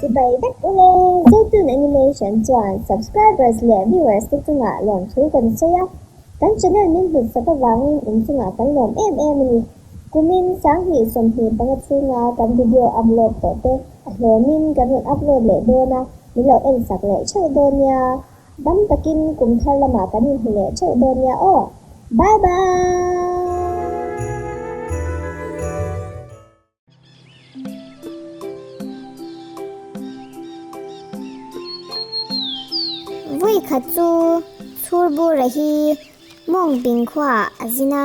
Chibai vek ule! Zotun Animation chuan subscribers leh viewers te chungah lawmthu kan sawi a, kan channel min hlutsak avangin in chungah kan lawm em em a ni. Kumin 2025 chhunga kan video upload tawh te a hlawmin kan rawn upload leh dawn a, min lo en sak leh theuh dawn nia. Dam takin kum thar lamah kan inhmu leh theuh dawn nia aw. Bye bye! Vui khat chu Chhurbura hi Mawngping khuaah a zin a.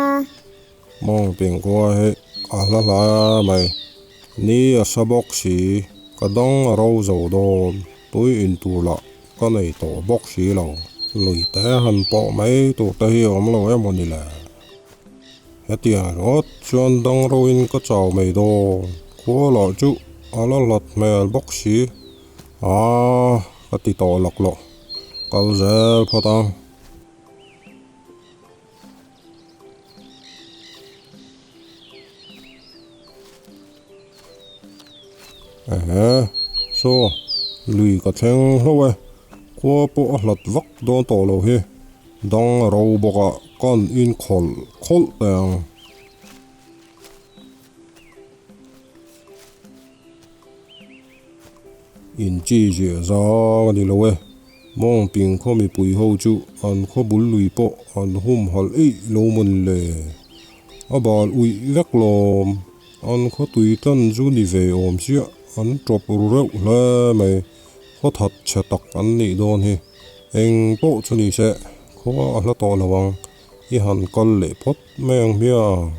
Mawngping khua hi a hla hla mai. Ni a sa bawk si, ka dang a ro zo dawn, tui in tur lah ka nei tawh bawk si lo. Lui te han pawh mai tur te hi a awm lo emaw ni le? Hetiang ringawt chuan dang roin ka chau mai dawn, khua lah chu a la hlat hmel bawk si. Aaa ka ti tawh lawk loh, kal zel phawt ang. Ehe, saw lui ka thleng hlauh e, khua pawh a hlat vak dawn tawh lo hi, dang a ro bawk a, ka an in khawlh khawlh teh ang. In chi ziah zang a ni lo e, Mawngping khaw mipui ho chu an khaw bul lui pawh an humhalh eih lo mawn le. A bal uih vek lawm, an khaw tui tan chu ni ve awm chiah, an tawp ru reuh hle mai, khaw that chhe tak an nih dawn hi. Eng pawh chu ni se, khua a hla tawh lo ang, i han kal leh phawt mai ang hmiang.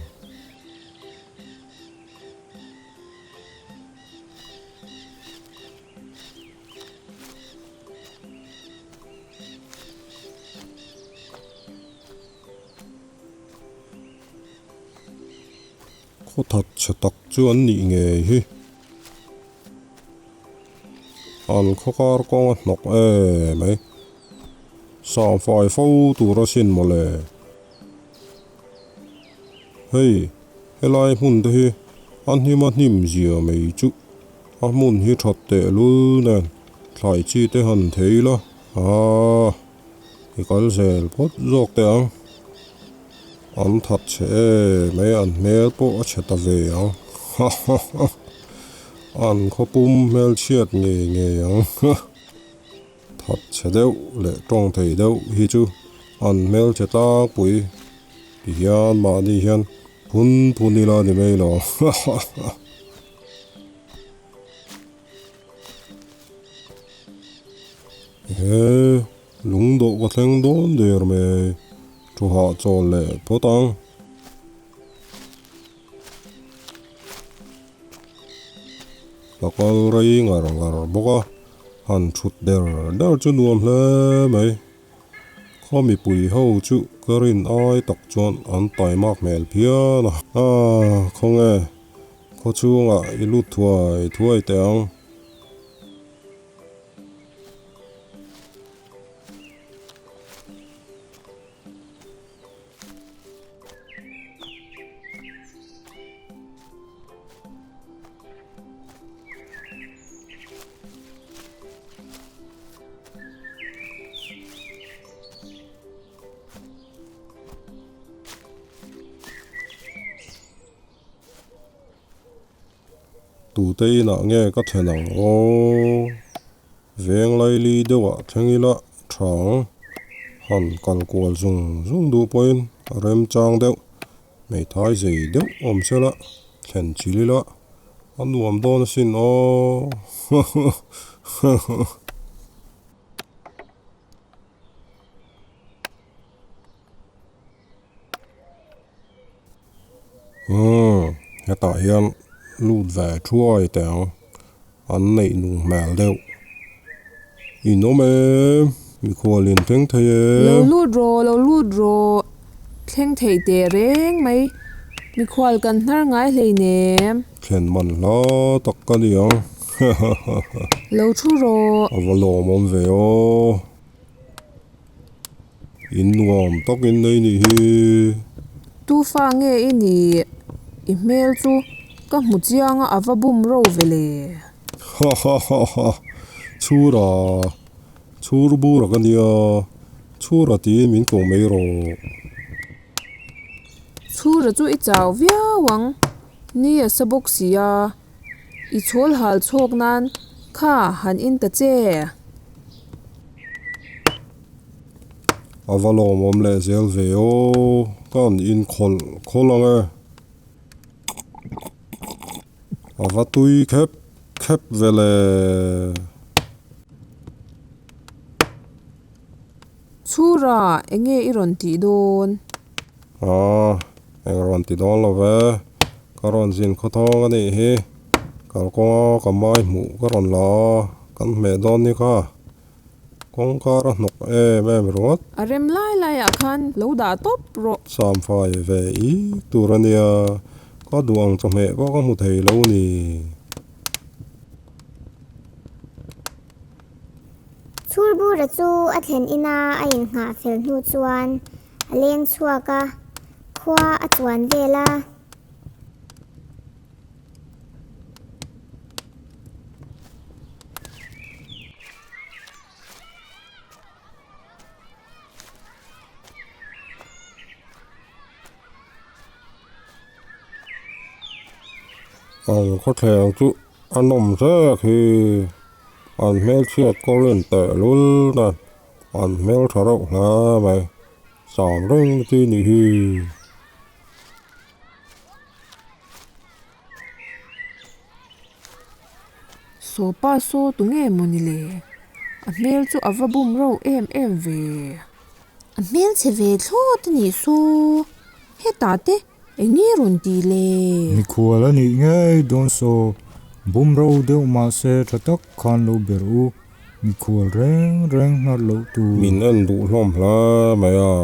Khaw that chhe tak chu an nih ngei hi. An khaw kar kawng a hnawk em mai. Sangfai fo tur asin mawle. Hei helai hmun te hi a hnim a hnim zia mai chu a hmun hi that teh lul nen thlai chi te han thei la aaa i kal zel phawt zawk teh ang an that chhe em mai an hmel pawh a chhe ta ve ang ha ha ha an khawpum hmelchhiat ngei ngei ang. That chhe deuh leh tawng thei deuh hi chu an hmelchhe tlangpui ti hian mahni hian phun phun ila ni mai lo He lungdawh ka thleng dawn der mai thu hahchawl leh phawt ang. Ka kal rei ngar ngar bawk a, han thut der der chu nuam hle mai. Khaw mipui ho chu ka rin ai tak chuan an taimak hmel phian a. Aaa khawnge khaw chhungah i lut thuai thuai teh ang. Tute inah nge ka thlen ang aw? Veng laili deuhah thleng ila tha ang. Han kal kual zung zung duh pawhin a remchang deuh. Hmeithai zei deuh awm sela thlen chil ila a nuam dawn asin aw. Umm hetah hian lut ve thuai teh ang an neih nung hmel deuh in awm em mikhual in thleng thei em. Lo lut rawh lo lut rawh thleng theih teh reng mai mikhual kan hnar ngai hleinem. Thlen man hla tak ka ni ang Lo thu rawh. A va lawmawm ve aw. In nuam takin nei nih hi. Tu fa nge i nih? I hmel chu ka hmu chiang a, a va bum ro ve le. Ha ha ha ha. Chhura, chhur bur a ka nia, chhura tiin min ko mai rawh. Chhura chu i chau viau ang, ni a sa bawk si a, i chhawl hal chhawk nan kha han in ta che. A va lawmawm leh zel ve aw, ka han in khawlh khawlh ang e. A va tui khep khep ve le. Chhura, enge i rawn tih dawn? Aw, eng rawn ti dawn lo ve, ka rawn zin khawthawng a nih hi, kalkawnga ka mai hmuh ka rawn la a, kan hmeh dawn ni kha. Kawngkar a hnawk em em ringawt. A rem lai laiah khan lo dah tawp rawh. Samfai ve i tur a nia, ka duh ang chawhmeh pawh ka hmu thei lo ni. Chhurbura chu a thlen ina a innghah fel hnu chuan a leng chhuak a, khua a chuan vel a. Ang khawthleng chu a nawm zek hi an hmelchhiat kawr in tehlul nen an hmeltha reuh hle mai cham reng chi nih hi. Sawpa saw tu nge maw ni le? A hmel chu a va bum reuh em em ve. A hmel chhe ve thlawt a nih saw. Hetah te eng nge rawn tih le? Mikhual a nih ngei dawn saw. Bum reuh deuh mahse tha tak khan lo ber u. Mikhual reng reng hnar loh tur. Min en duh hlawm hle mai a.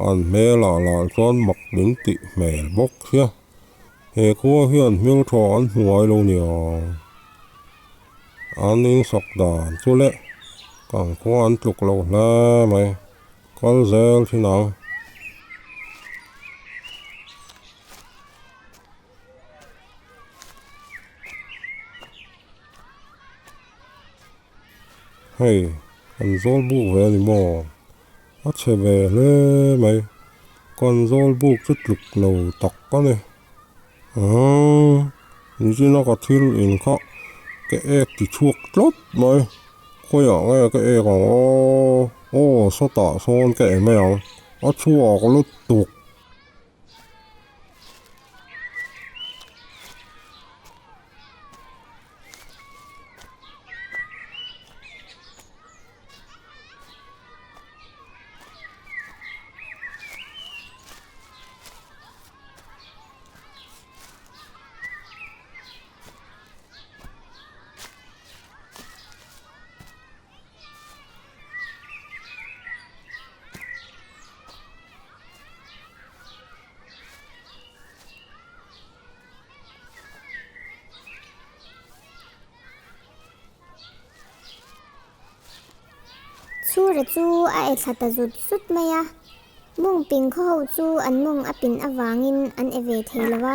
An hmelah lah chuan mak min tih hmel bawk sia. He khua hian hmeltha an hmu ngai lo nia. An insak dan chu le kan khua an tluk lo hle mai. Kal zel thin ang. Hei an zawl buk ve a ni maw? A chhe ve hle mai, kan zawl buk chu tluk lo tak a ni. Aaa, nichina ka thil in kha ka ek ti chhuak tlat mai, khawiah nge ka ek ang aw, aw sawtah sawn ka e mai ang, a chhuak lutuk. Chhura chu a e thla ta zut zut mai a, mawng ping khaw ho chu an mawng a pin avangin an e ve thei lo a,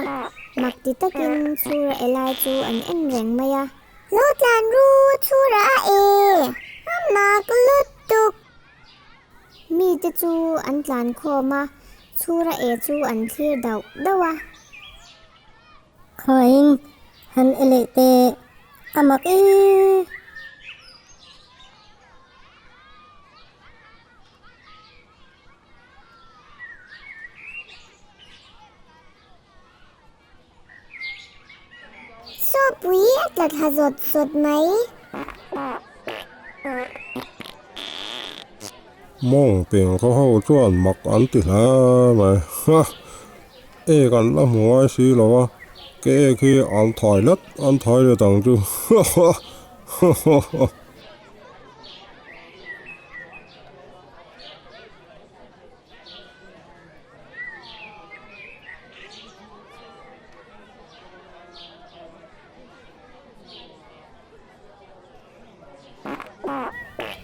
mak ti takin Chhura e lai chu an en reng mai a. Lo tlan ru, Chhura a e! A mak lutuk! Mite chu an tlan khawm a, Chhura e chu an thlir dauh dauh a. Khawiin han e leh teh a mak e. Sawpui a tla thla zawt zawt mai. Mawng peng khaw ho chuan mak an ti hle mai. Ha! Ek an la hmu ngai si lo a, ke ek hi an thai let an thai let ang chu. Ha ha! Ha ha ha!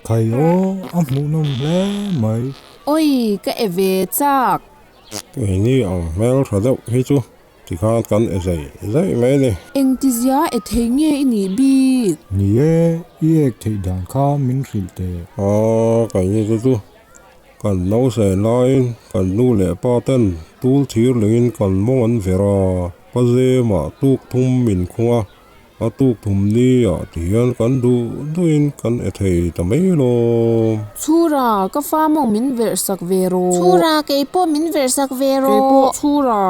Khai aw, a hmuhnawm hle mai. Oi, ka e ve chak. Keini ang hmel tha deuh hi chu. Tikhan kan e zai zai mai a ni. Engtizia e thei nge i nih bik? Ni e, i ek theih dan kha min hrilh teh. A, keini te chu kan nausen laiin kan nu leh pa ten tul thir lengin kan mawng an ver a, pa zemah tuk thum min khung a, A tuk thum ni ah ti hian kan duh duhin kan e thei ta mai lawm. Chhura, ka fa mawng min verh sak ve rawh. Chhura, kei pawh min verh sak ve rawh. Kei pawh Chhura.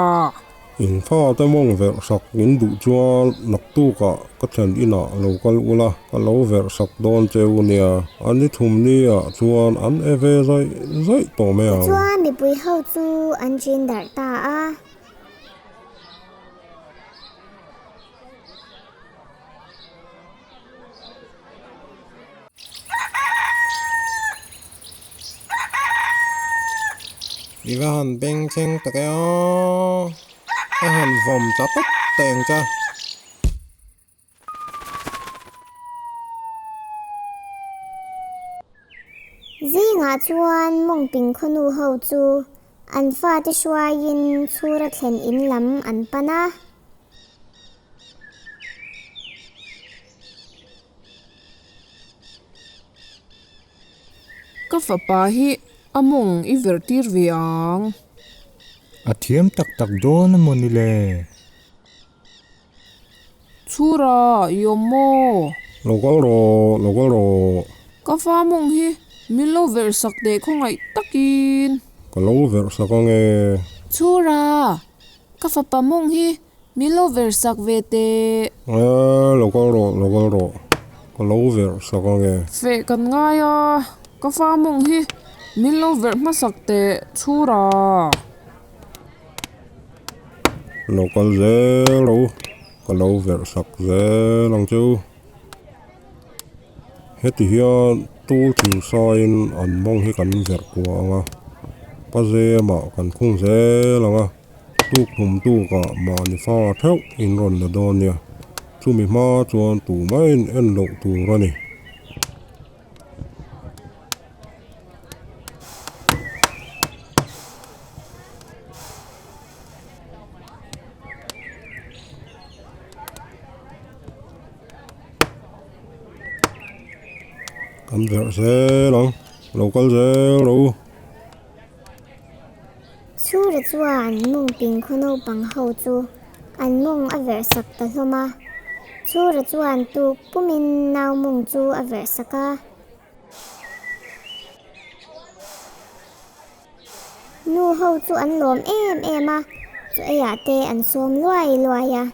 In fa te mawng verh sak in duh chuan naktukah ka thlen inah lo kal ula, ka lo verh sak dawn che u nia. A ni thum ni ah chuan an e ve zaih zaih tawh mai ang. Tichuan mipui ho chu an ṭin darh ta a. I va han bengchheng tak e aw, ka han vawm ta tawp teh ang che. Zingah chuan Mawngping khawnu ho chu an fate hruaiin chhura thlen in lam an pan a. Ka fapa hi a mawng i verh tir ve ang. A thiam tak tak dawn emaw ni le? Chhura, i awm maw? Lo kal rawh, lo kal rawh. Ka fa mawng hi min lo verh sak teh khawngaih takin. Ka lo verh sak ange. Chhura, ka fapa mawng hi min lo verh sak ve teh. Ee, lo kal rawh, lo kal rawh. Ka lo verh sak ange. Feh kan ngai a, ka fa mawng hi min lo verh hmasak teh, Chhura. Lo kal zel ro, ka lo verh sak zel ang che u. Heti hian tul thil saiin an mawng hi kan verh kuah ang a, pa zemah kan khung zel ang a, tuk hlum tukah mahni fa theuh in rawn la dawn nia, chumi hma chuan tumah in en loh tur a ni. Kan verh zel ang, lo kal zel rawh u. Chhura chuan mawngping khaw naupang ho chu an mawng a verh sak ta hlawm a. Chhura chuan tuk pumin nau mawng chu a verh sak a. Nu ho chu an lawm em em a, chu eiah te an sawm luai luai a.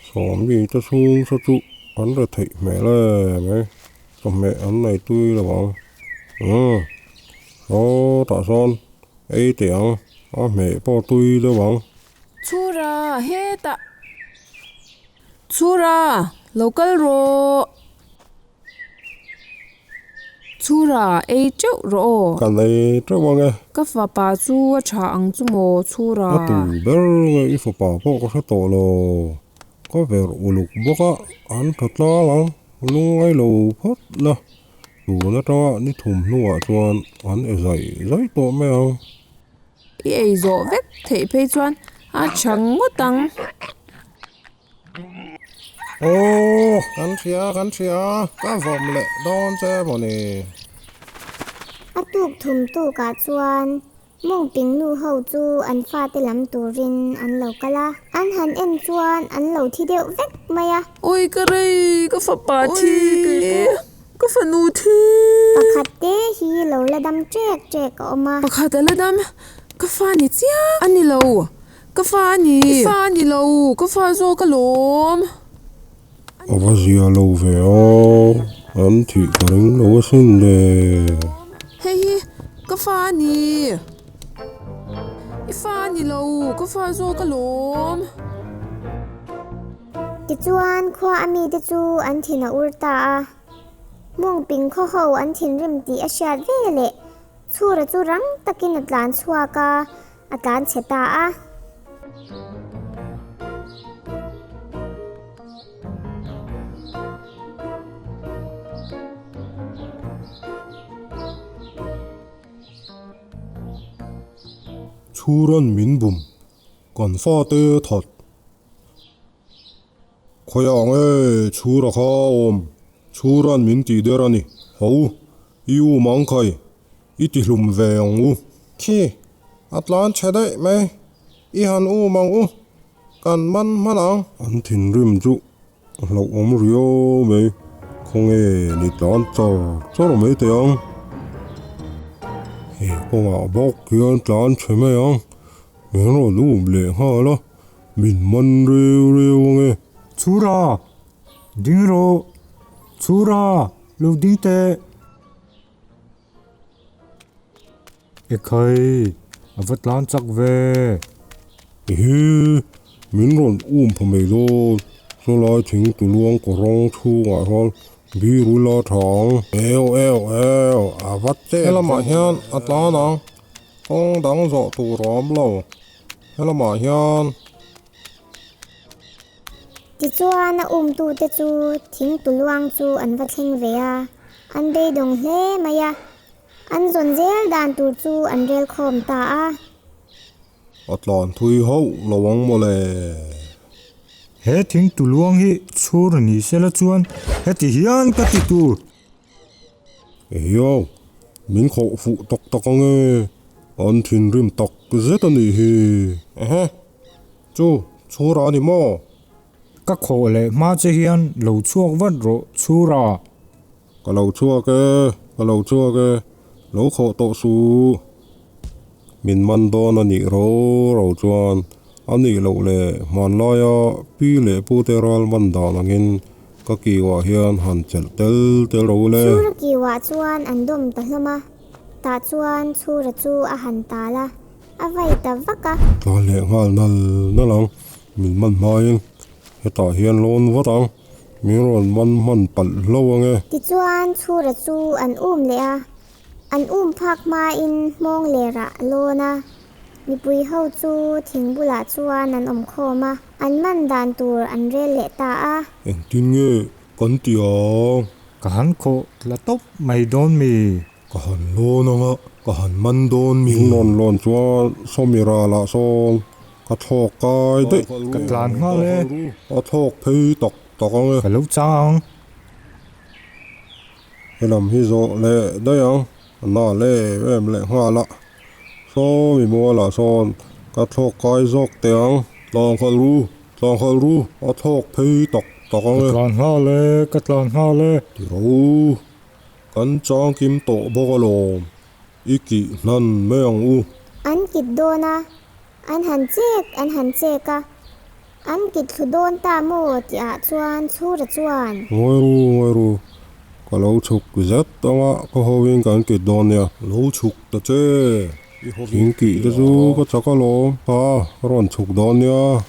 Sawmi te chhung saw chu an re theih hmel em mai chawhmeh an nei tui lo ang umm saw tah sawn ei teh ang a hmeh pawh tui deuh ang. Chhura hetah Chhura lo kal rawh. Chhura, ei teuh rawh aw. Kan ei teuh ang e. Ka fapa chu a tha ang chu maw, Chhura. A tu ber nge i fapa pawh ka hre tawh lo. Ka verh uluk bawk a, an tha tlang ang, lungngai lo phawt la. Tun atanga ni thum hnuah chuan an e zai zai tawh mai ang. I ei zawh vek theih phei chuan a tha ngawt ang. Aw, kan hria, kan hria, ka vawm leh dawn che maw ni? A tuk thum tukah chuan Mawngping nu ho chu an fate lam turin an lo kal a. An han en chuan an lo thi deuh vek mai a. Awi ka rei, ka fapa thi, ka fanu thi. Pakhat te hi lo la dam ṭek ṭek a awm a. Pakhat a la dam, ka fa ni chiang a ni lo. Ka fa a ni. I fa a ni lo, ka fa zawk alawm. A va zia lo ve a, an thih ka ring lo asin le. Hei hi ka fa a ni. I fa a ni lo, ka fa zawk alawm. Tichuan khua a mite chu an thin a ur ta a. Mawngping khaw ho an thinrim tih a hriat ve leh Chhura chu rang takin a tlan chhuak a, a tlan chhe ta a. Chhuran min bum, kan fate that. Khawiah nge Chhura kha a awm? Chhuran min tih der a ni. Ho, i u Mangkhai, i ti hlum ve ang u. Khi, a tlan chhe daih mai. I han um ang u, kan man hman ang. An thinrim chu a hlauhawm riau mai. Khawnge ni tlan char char mai teh ang. He kawngah bawk hian tlan chhe mai ang. Min rawn um leh nghal a. Min man reu reu ang e. Chhura! Ding rawh! Chhura! Lo ding teh! Ekhai! A va tlan chak ve! Ehe! Min rawn um pha mai dawn. Sawlai thing tuluang kawrawng chhungah hian bir ula tha ang. Eu eu eu! A va che! Helamah hian a tlan ang. Kawng dang zawh tur a awm lo. Helamah hian. Tichuan a umtute chu thing tuluang chu an va thleng ve a, an beidawng hle mai a, an zawn zel dan tur chu an rel khawm ta a. A tlan thui hauh lo ang mawle. He thing tuluang hi chhur ni sela chuan heti hian ka ti tur. Ehiau, min khawh fuh tak tak ang e, an thinrim tak zet a nih hi. Ehe, chu Chhura a ni maw? Ka khawh leh hma che hian lo chhuak vat rawh Chhura. Ka lo chhuak e, ka lo chhuak e, lo khawh tawh suh. Min man dawn a nih ro ro chuan a nih loh leh hmanlaia pi leh pute ral man dan angin ka kiuah hian han chelh tel tel ro le. Chhura kiuah chuan an dawm ta hlawm a, tah chuan Chhura chu a han tal a, a vai ta vak a. Tlan leh nghal nal nal ang, min man hmain hetah hian lawn vat ang, min rawn man hman palh hlo ang e. Tichuan Chhura chu an um leh a, An um phak hmain hmawng lerah a lawn a, mipui ho chu thing bulah chuan an awm khawm a, an man dan tur an rel leh ta a. Engtin nge kan ti ang? Ka han khawh tla tawp mai dawn mi? Ka han lawn ang a, ka han man dawn mi? In rawn lawn chuan Sawmi ralah sawn ka thlawk kai daih. Ka tlan nghal e. A thlawk phei tak tak ang e. Ka lo chang ang. Helam hi zawh leh daih ang, a na lem em leh nghal a, saw mi mualah sawn ka thlawk kai zawk teh ang, tlang khalh ru, tlang khalh ru, a thlawk phei tak tak ang e. Ka tlan nghal e, ka tlan nghal e. Ti ro, kan chang kim tawh bawk alawm, i kih hnan mai ang u. An kit dawn a, An han chek an han chek a, an kit thlu dawn ta maw tih ah chuan Chhura chuan. Ngawi ru, ngawi ru, ka lo chhuk zet ang a, ka hoin kan kit dawn nia. Lo chhuk ta che, thing kih te chu ka chak alawm, ha, ka rawn chhuk dawn nia,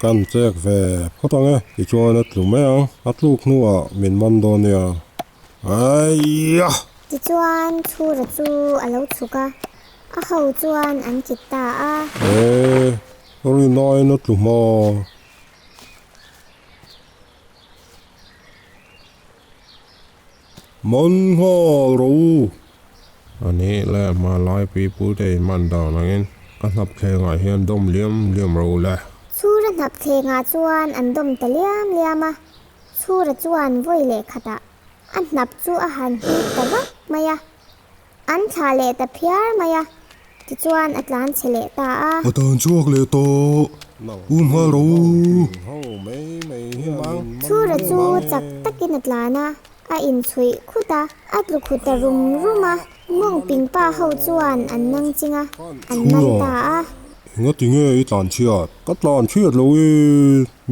kan chek ve phawt ang e, tichuan a tlu mai ang, a tluk hnuah min man dawn nia. Aia! Tichuan Chhura chu a lo chhuk a, a ho chuan an kit ta a. E, rinaiin a tlu hma. Man nghal rawh u. A nih leh hmanlai pipu te in man dan angin ka hnap thlengah hian dawm liam liam rawh u le. Chhura hnap thlengah chuan an dawm ta liam liam a, Chhura chuan vawi leh khatah a hnap chu a han hip ta vak mai a, an thlah leh ta phiar mai a, tichuan a tlan chhe leh ta a. A tan chhuak leh tawh, um nghal rawh u. Chhura chu chak takin a tlan a, a inchhuih khut a, a tlu khut ta rum rum a, mawng ping pa ho chuan an nang ching a, an man ta a. Enga ti nge i tlan chhiat? Ka tlan chhiat lo i,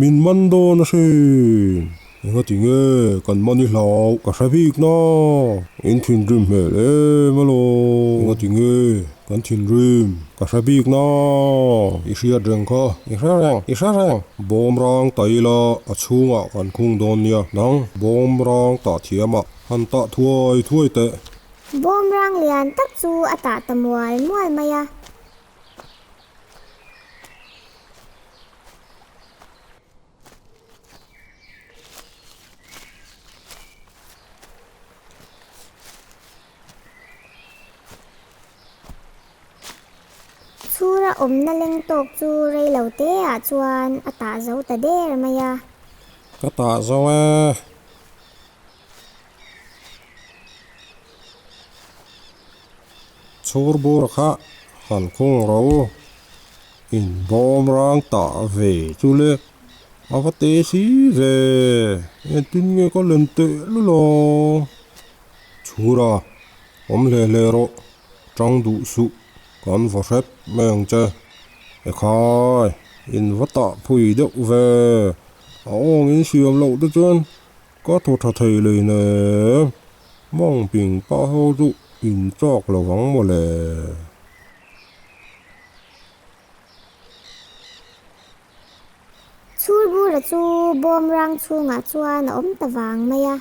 min man dawn a hrin. Engati nge kan man i hlau ka hre bik na? In thinrim hmel em alawm. Engati nge kan thinrim ka hre bik na? I hriat reng kha. I hre reng, i hre reng. Bawm rang ta ila a chhungah kan khung dawn nia. Nang bawm rang tah thiamah han tah thuai thuai teh. Bawm rang lian tak chu a tah ta mual mual mai a. Chhura awmna leng tawk chu rei lo te ah chuan a tah zo ta der mai a. Ka tah zo e. Chhur bur kha han khung ro in bawm rang tah ve chu le a va te si ve engtin nge ka len teh lul a chhur a awm hle hle rawh tang duh suh kan va hrep mai ang che ekhai in va tah phui deuh ve a awng in siam loh te chuan. Ka thaw tha thei lei nem, mawng ping pah ho chu in chak lo vang maw le. Chhurbura chu bawm rang chhungah chuan a awm ta vang mai a.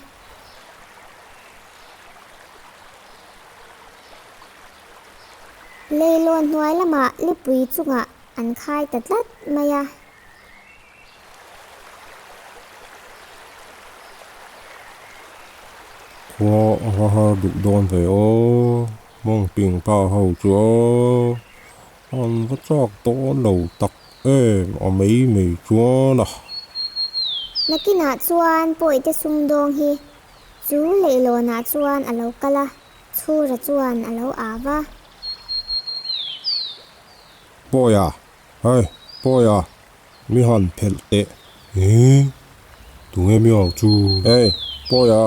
Leilawn hnuai lamah lipui chungah an khai ta tlat mai a. Khua a va har duh dawn ve aw, mawng ping pa ho chu aw, an va chak dawn lo tak em a mei mei chuan a. Nakinah chuan pawite sumdawng hi chu leihlawnah chuan a lo kal a, Chhura chuan a lo au va. Pawi a, Hei, Pawi a, Mi han phelh teh. Ih, tunge mi au chu? Hey, Pawi a,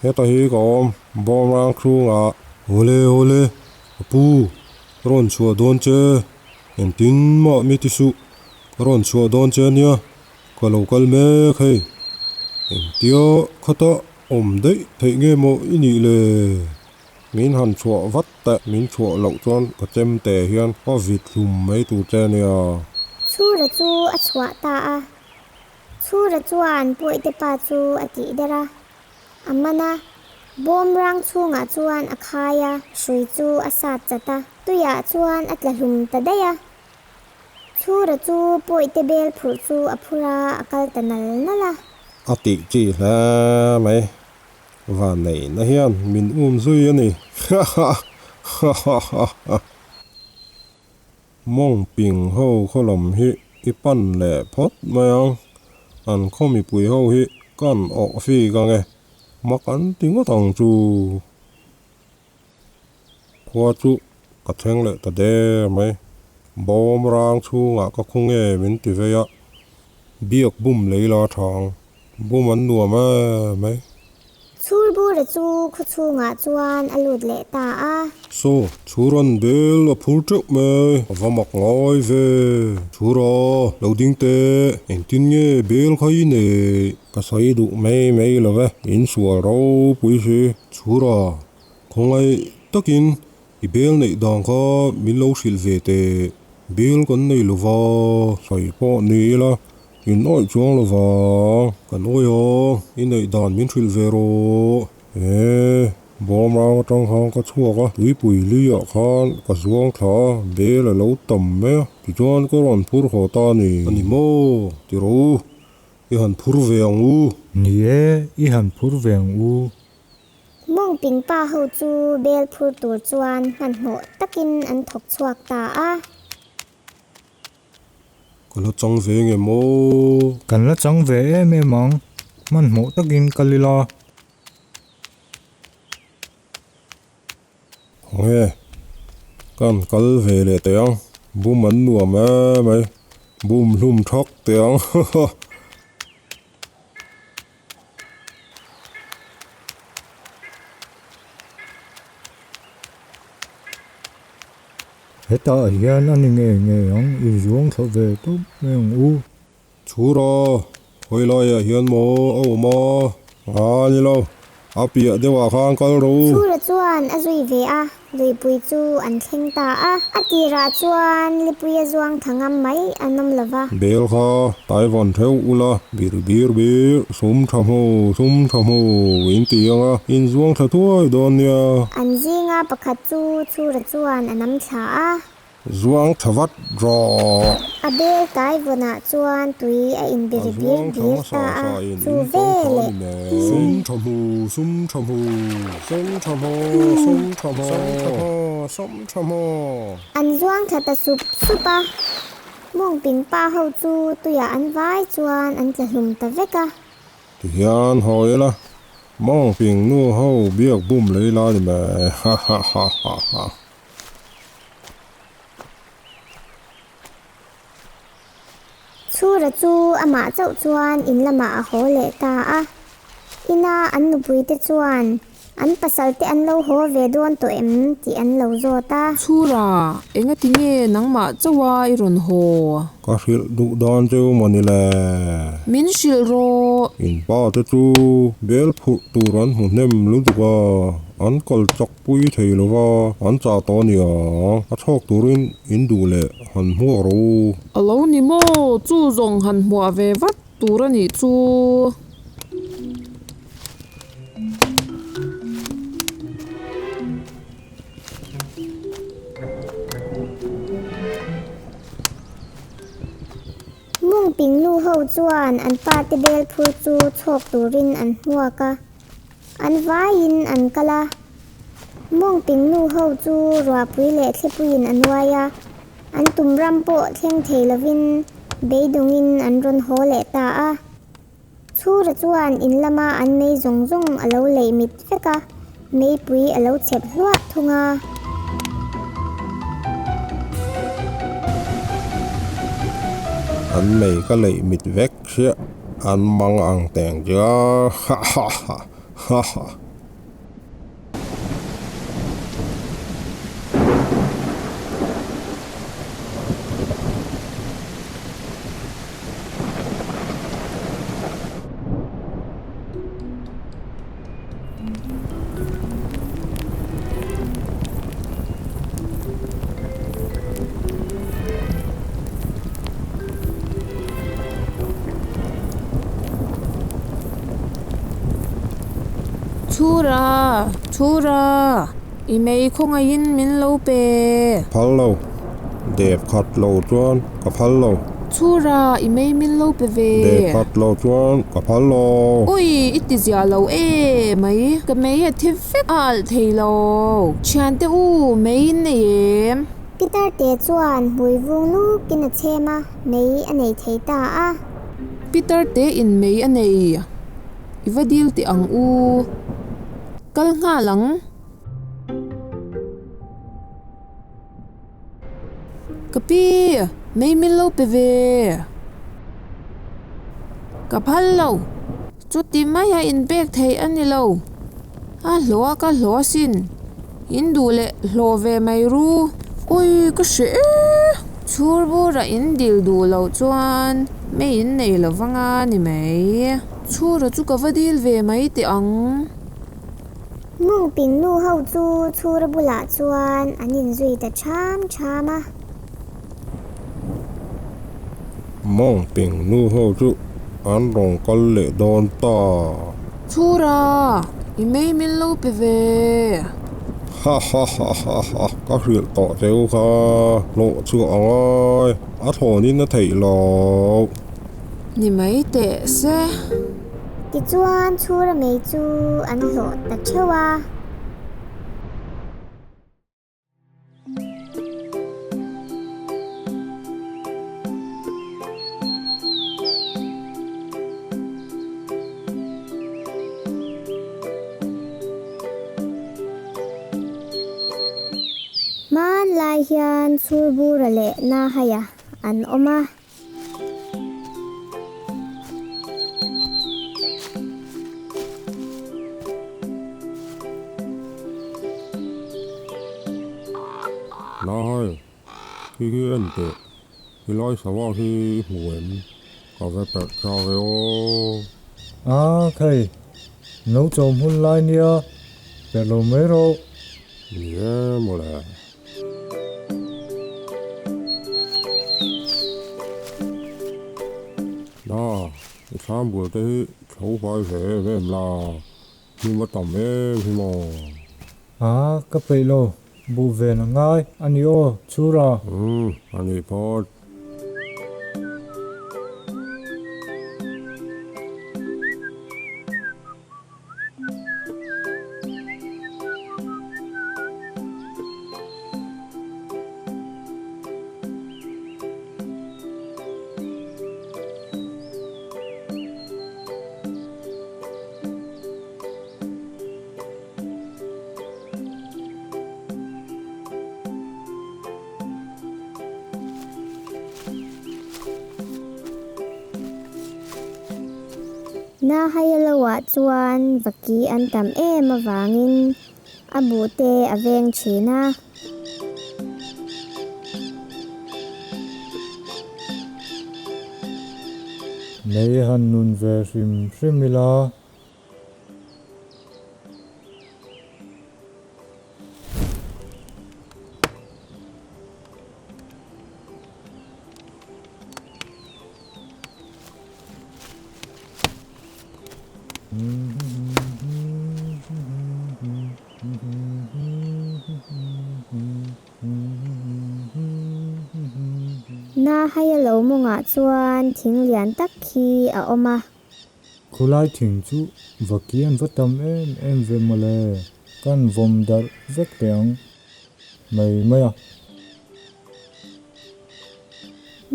heta hi ka awm, bawm rang chhungah. Awle, awle, ka pu, ka rawn chhuah dawn che, engtin mah mi ti suh, ka rawn chhuah dawn che ania, ka lo kal mek hei. Engtia khata awm daih theih nge maw i nih le? Min han chhuah vat teh, min chhuah loh chuan ka chem te hian ka vit hlum mai tur che ania. Chhura chu a chhuah ta a, Chhura chuan Pawihte pa chu a tih der a, a man a, bawm rang chhungah chuan a khai a, hrui chu a sat chat a, tuiah chuan a tla hlum ta daih a. Chhura chu Pawihte bel phurh chu a phur a, a kal ta nal nal a. A tih chi hle mai. Vanneihna hian min um zui a ni. Hahahahaha. Mawng ping ho khaw lam hi i pan leh phawt mai ang. An khaw mipui ho hi kan awh fik ang e. Mak an ti ngawt ang chu. Khua chu ka thleng leh ta der mai. Bawm rang chhungah ka khu nge min ti vei a, biak bum lei la tha ang. Bum an nuam em mai. Chhurbura chu khaw chhungah chuan a lut leh ta a. Saw, chhur an bel a phur teuh mai, a va mak ngai ve. Chhur a, lo ding teh, engtin nge bel kha i neih? Ka sawi duh mai mai lo ve, in sual ropui si. Chhur a, Khawngaih takin i bel neih dan kha min lo hrilh ve teh. Bel kan nei lo va, sawi pawh ni ila in awih chuang lo va, kan awih a, i neih dan min hrilh ve rawh. E, bawm rang atang khan ka chhuak a, tuipui liah khan ka zuang thla a, bel a lo tam mai a, tichuan ka rawn phur haw ta a ni. A ni maw? Ti rawh u, i han phur ve ang u. Ni e, i han phur ve ang u. Mawngping pa ho chu bel phur tur chuan hmanhmawh takin an thawk chhuak ta a. Ka la chang ve nge maw? Kan la chang ve em em ang, hmanhmawh takin kal ila. Khawnge, kan kal ve leh teh ang, bum an nuam em mai, bum hlum thak teh ang. Hetah hian a ni ngei ngei ang, i zuang thla ve tawp mai ang u. Chhura, Khawi laiah hian maw a awm a? A ni lo, a piah deuhah khan kal rawh u. Chhura chuan a zui ve a, luipui chu an thleng ta a. A tirah chuan lipuia zuang tha ngam mai an awm lo va. Bel kha taivawn theuh ula, bir bir bir, sum tha hmu, sum tha hmu in ti ang a, in zuang thla thuai dawn nia. An zinga pakhat chu Chhura chuan a nam thla a. Zuang tha vat rawh. A bel tai vawnah chuan tui a inbiri bir bir ta a, chu veleh. Sum tha hmu, sum tha hmu, sum tha hmu, sum tha hmu, sum tha hmu, sum tha hmu. An zuang tha ta sup sup a, mawngping pa ho chu tuiah an vai chuan an tla hlum ta vek a. Tihian haw ila, mawngping nu ho biak bum lei la ni mai, ha ha ha ha ha. Chhura chu amah chauh chuan in lamah a haw leh ta a. Ina an nupuite chuan an pasalte an lo haw ve dawn tawh em tih an lo zawt a. Chhura, engati nge nangmah chauha i rawn haw? Ka hrilh duh dan cheu maw ni le? Min hrilh rawh. In pa te chu bel phurh tur an hmu hnem lutuk a, an kal chak Pui thei lova an chah tawh a nia, a chhawk turin in duh leh han hmuak rawh u. A lo ni maw, chu zawng han hmuah ve vat tur a nih chu. Mungping nu ho chuan an pa te bel phur chu chhawk turin an hmuak a. An vaiin an kal a, mawngping nu ho chu ruahpui leh thlipuiin a nuai a, an tum ram pawh thleng thei lovin beidawngin an rawn haw leh ta a. Chhura chuan in lama an mei zawng zawng a lo leih mit vek a, meipui a lo chep hluah thung a. An mei ka leih mit vek hriah. An mang ang teng chu a ha ha ha ha ha. Chhura, Chhura, i mei khawngaihin min lo pe. Phal lo, dep khat lo chuan ka phal lo. Chhura, i mei min lo pe ve. Dep khat lo chuan ka phal lo. Ui, i ti ziah lo e mai. Ka mei a thi vek a alh thei lo. Thiante u, mei in nei em? Pitar te chuan hmui vung lukin a chhem a, mei a nei thei ta a. Pitar te in mei a nei. I va dil teh ang u. Kal nghal ang. Ka pi, mei min lo pe ve. Ka phal lo, chuti maia inpek theih a ni lo. A hlawh a ka hlawh asin, in duh leh hlawh ve mai ru. Ui, ka hre e! Chhur bura in dil duh loh chuan mei in nei lo vanga ni mai. Chhura chu ka va dil ve mai teh ang. Mungping nu ho chu chhura bulah chuan an inzui ta ṭham ṭham a. Mungping nu ho chu an rawn kal leh dawn ta. Chhura, i mei min lo pe ve. Ha ha ha ha ha, ka hrilh tawh che u kha, hlawh chhuah a ngai, a thlawnin a theih loh. Ni mai teh se. Tichuan chhura mei chu an hlawh ta theuh a. Hmanlai hian chhurbura leh Nahaia an awm a. Nahai, khi khi en teh, helai sava hi i hmu em? Ka ve perh chak e aw. A khai, no chawm hun lai nia, perh lo mai rawh. Ni e mawle. Na, i thlam bul te hi tho fai ve em em la, hnim a tam em hi maw? A, ka peih lo, buh ven a ngai a ni aw, Chhura. Umm, a nih phawt. Nahaialoah chuan vaki an tam em avangin a buh te a veng thin a. Mei han nun ve hrim hrim ila. Na haia lo mawngah chuan thing lian tak khi a awm a. Khulai thing chu va kian va tam em em ve mawle, kan vawm darh vek teh ang mai mai a.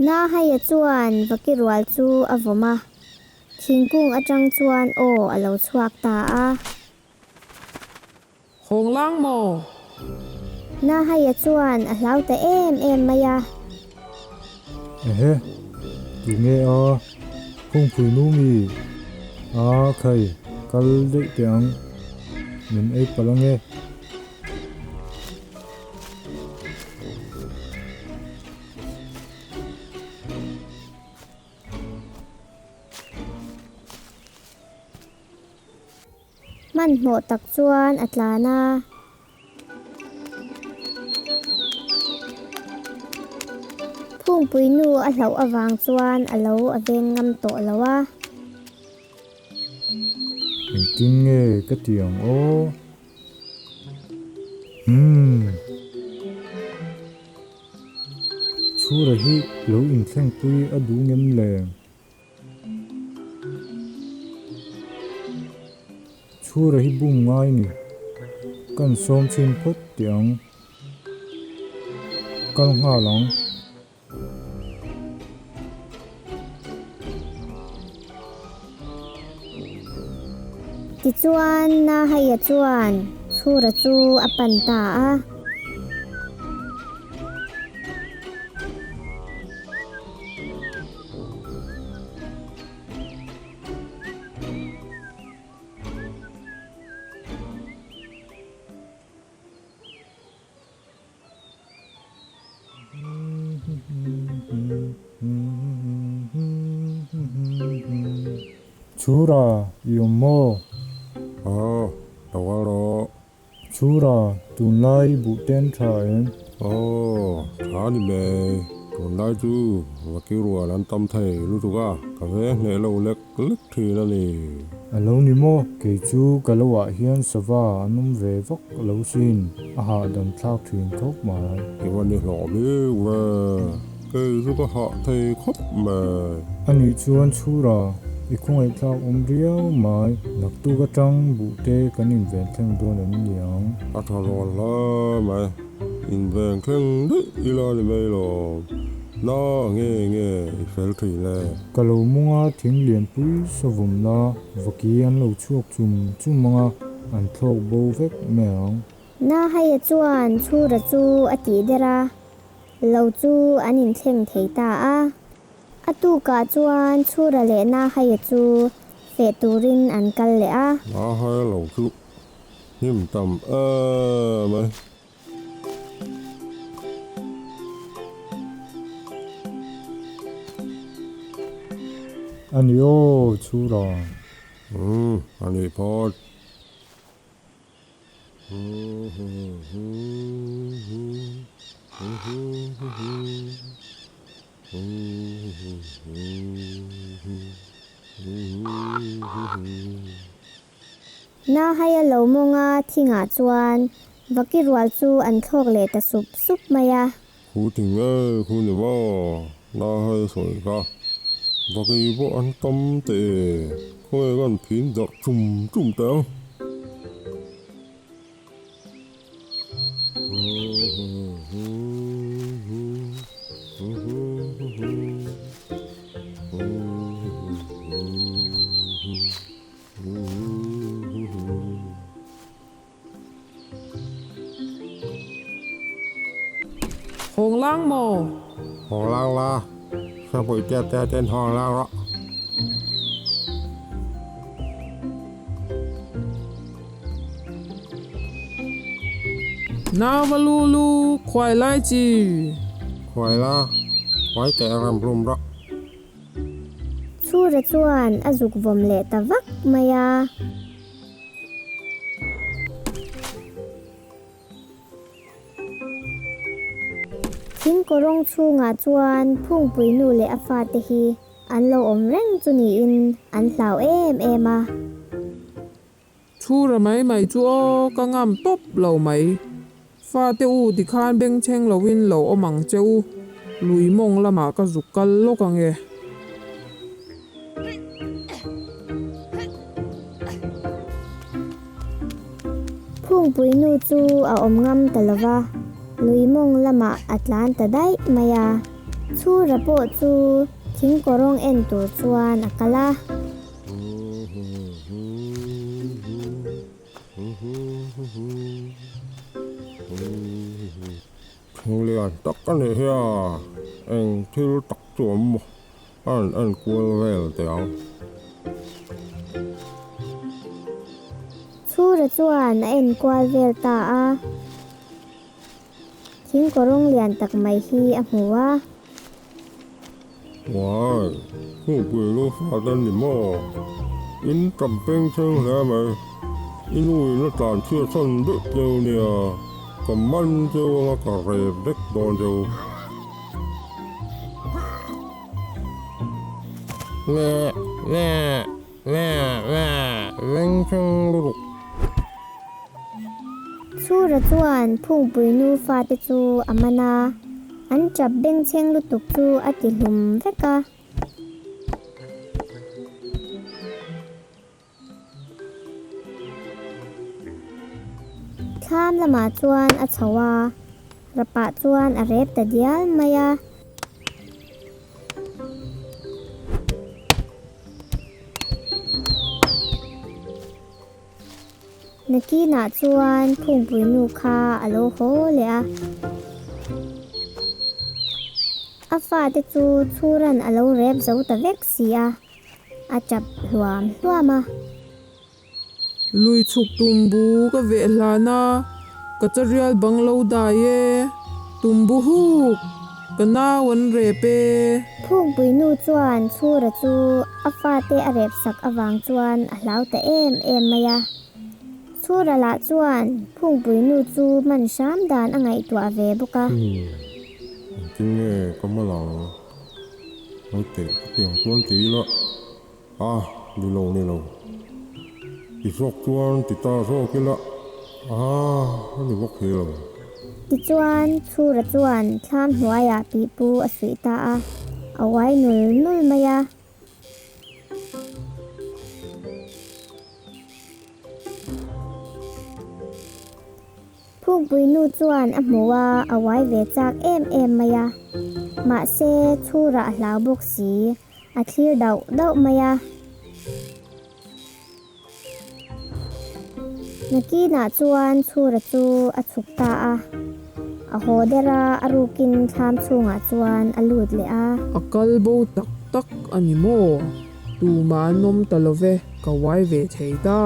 Na haia chuan vaki rual chu a vawm a, thingkung atang chuan aw a lo chhuak ta a. Hawng lang maw? Nahaia chuan a hlau ta em em mai a. Ehe, tunge a, Phungpui nu mi? A khai, kal daih teh ang, min ei palh ange. Hmanhmawh tak chuan a tlan a. Phungpui nu a hlauh avang chuan a lo a veng ngam tawh lo a. Engtin nge ka ti ang aw? Umm. Chhura hi lo inthlengpui a duh ngem le? Chhura hi bum ngai ni. Kan sawm chhin phawt teh ang. Kal nghal ang. Tichuan Nahaia chuan Chhura chu a pan ta a. Chhura, i awm maw? Aw, lo kal rawh. Chhura, tunlai i buh ten tha em? Aw, tha ni mai. Tunlai chu vaki rual an tam thei lutuk a, ka veng hneh lo lek lek thin a ni. A lo ni maw? Kei chu ka lo ah hian sava an awm ve vak lo sin, a hahdam thlak thin khawp mai. I va ni hlawh bik ve, kei chu ka hah thei khawp mai. A nih chuan Chhura, I khawngaihthlak awm riau mai, naktuk atang buh te kan inven thleng dawn em ni ang? A tha rawn hle mai, inven thleng daih ila ni mai lo, na nge nge i fel thin e. Ka lo munga thing lianpui savawm la, vaki an lo chhuak chum chum anga an thlawk bo vek mai ang. Nahaia chuan Chhura chu a tih der a, lo chu an inthleng thei ta a. A tukah chuan Chhura leh Nahaia chu feh turin an kal leh a. Nahaia lo chu hnim tam em ai. A ni aw, Chhura. Umm, a ni phawt. Nahaia lo mawnga thingah chuan vaki rual chu an thlawk leh ta sup sup mai a. Khu thing e, khu ni va, Nahai sawi kha. Vaki pawh an tam teh e, khawnge kan phin darh chum chum teh ang. Hawng lang maw? Hawng lang la, Hriatpui tia tia ten hawng lang rawh. Nauva lulu, khuai lai chi. Khuai la, khuai teh ram rum rawh. Chhura chuan a zuk vawm leh ta vak mai a. Thing kawrawng chhungah chuan Phungpui nu leh a fate hi an lo awm reng chu niin an hlau em em a. Chhura mai mai chu aw ka ngam tawp lo mai. Fate u tikhan bengchheng loin lo awm ang che u, lui mawng lamah ka zuk kal lawk ang e. Phungpui nu chu a awm ngam ta lo va, lui mawng lamah a tlan ta daih mai a. Chhura pawh chu thing kawrawng en tur chuan a kal a. Thinglian tak a nih hi a, eng thil tak chu awm maw? A rawn en kual vel teh ang. Chhura chuan a en kual vel ta a, thing kawrawng lian tak mai hi a hmu a. Uai, Khungpui lu fat a ni maw? In tap beng chheng hle mai. I nu in a tlan chhiat chhan deuh deuh nia, ka man cheu anga ka rep vek dawn cheu. Nge, nge, nge, nge, beng chheng lutuk. Chhura chuan Phungpui nu fate chu a man a, an tap bengchheng lutuk chu a ti hlum vek a. Thlam lamah chuan a chho a, rapah chuan a rep ta dial mai a. Nakinah chuan Phungpui nu kha a lo haw leh a. A fate chu chhuran a lo rep zo ta vek si a, a tap hluam hluam a. Lui chhuk tumbu ka veh hlan a, ka charial bang lo dai e, tumbu huk ka nau an rep e. Phungpui nu chuan Chhura chu a fate a rep sak avang chuan a hlau ta em em mai a. Chhura lah chuan Phungpui nu chu man hram dan a ngaihtuah ve bawk a. Hmm, engtin nge ka mal ang? Naute ka piang chuan ti ila. A, ni lo, ni lo. Ti zawk chuan ti ta zawk ila, a, a ni bawk thei lo. Tichuan, Chhura chuan thlam hnuaiah pipu a suih ta a, a uai nul nul mai a. Phukpui nu chuan a hmu a, a uai ve chak em em mai a. Mahse, Chhura a hlau bawk si. A thlir dauh dauh mai a. Nakinah chuan Chhura chu a chhuk ta a. A haw der a, a rukin thlam chhungah chuan a lut leh a. A kal bo tak tak a ni maw? Tumah an awm ta lo ve, ka uai ve thei ta.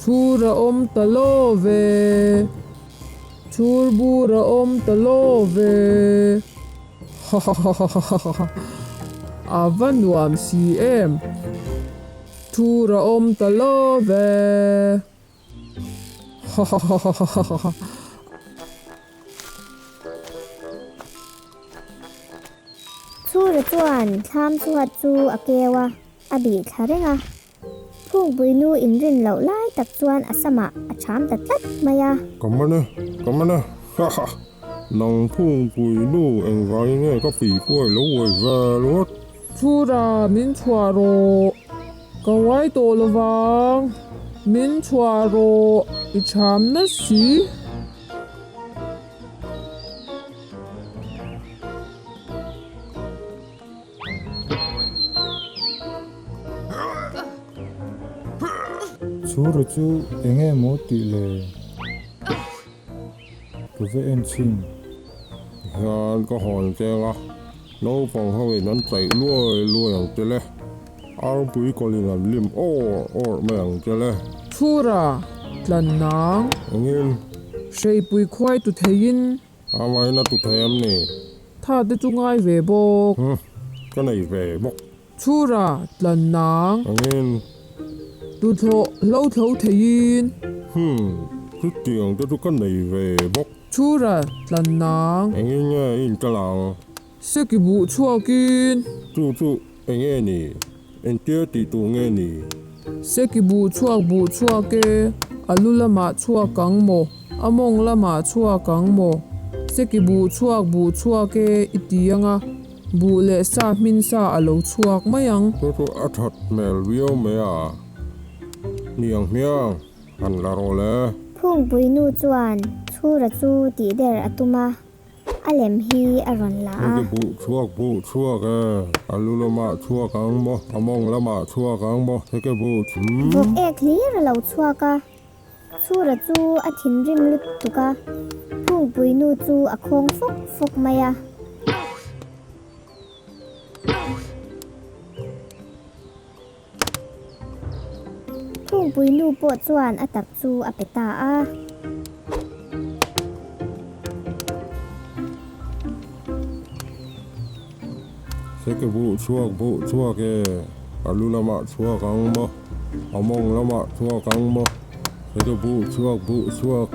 Chhur a awm ta lo ve. Chhur bur a awm ta lo ve. Hahahahaha. A va nuam si em. Chhur a awm ta lo ve. Hahahahaha. Chhura chuan thlam chhuat chu a keu a, a bih thla reng a. Phungpuinu inrin loh lai tak chuan a samah a ṭham ta tlat mai a. Ka man e, ka man e, haha! Nang Phungpuinu engvangin nge ka pipuai lo uai vel ngawt? Chhura, min chhuah rawh. Ka uai tawh lovang. Min chhuah rawh, i ṭham na si. Chhura chu eng nge maw tih le? Ka va en chhin. Hian ka hawn cheng a, naupang ho in an tlaih luai luai ang che le. Arpui kawlin an lim awr awr mai ang che le. Chhura, tlan nang. Engin? Hreipui khuai tu theiin. Amahin a tu thei em ni? Tha te chu ngai ve bawk. Huh, ka nei ve bawk. Chhura, tlan nang. Engin? Tuthlawh hlo thlo theiin. Hmm, chutiang te chu ka nei ve bawk. Chhura, tlan nang. Engin nge i intel ang? Seki buh chhuakin. Chu chu eng nge ni? Engtia tih tur nge ni? Seki buh chhuak buh chhuak e, a lu lamah chhuak ang maw? A mawng lamah chhuak ang maw? Seki buh chhuak buh chhuak e i ti ang a, buh leh sa hmin sa a lo chhuak mai ang. Chu chu a that hmel viau mai a, niang hmiang han la rawh le. Phungpui nu chuan Chhura chu tihder a tum a. A lem hi a rawn la a. Hei buh chhuak buh chhuak e, a lu lamah chhuak ang maw, a mawng lamah chhuak ang maw, heke buh chu. Vawk ek hlir a lo chhuak a, Chhura chu a thinrim lutuk a, Phungpui nu chu a khawng fawk fawk mai a. Phungpui nu pawh chuan a tak chu a pe ta a. Seke buh chhuak buh chhuak e, a lu lamah chhuak ang maw, a mawng lamah chhuak ang maw, seke buh chhuak buh chhuak.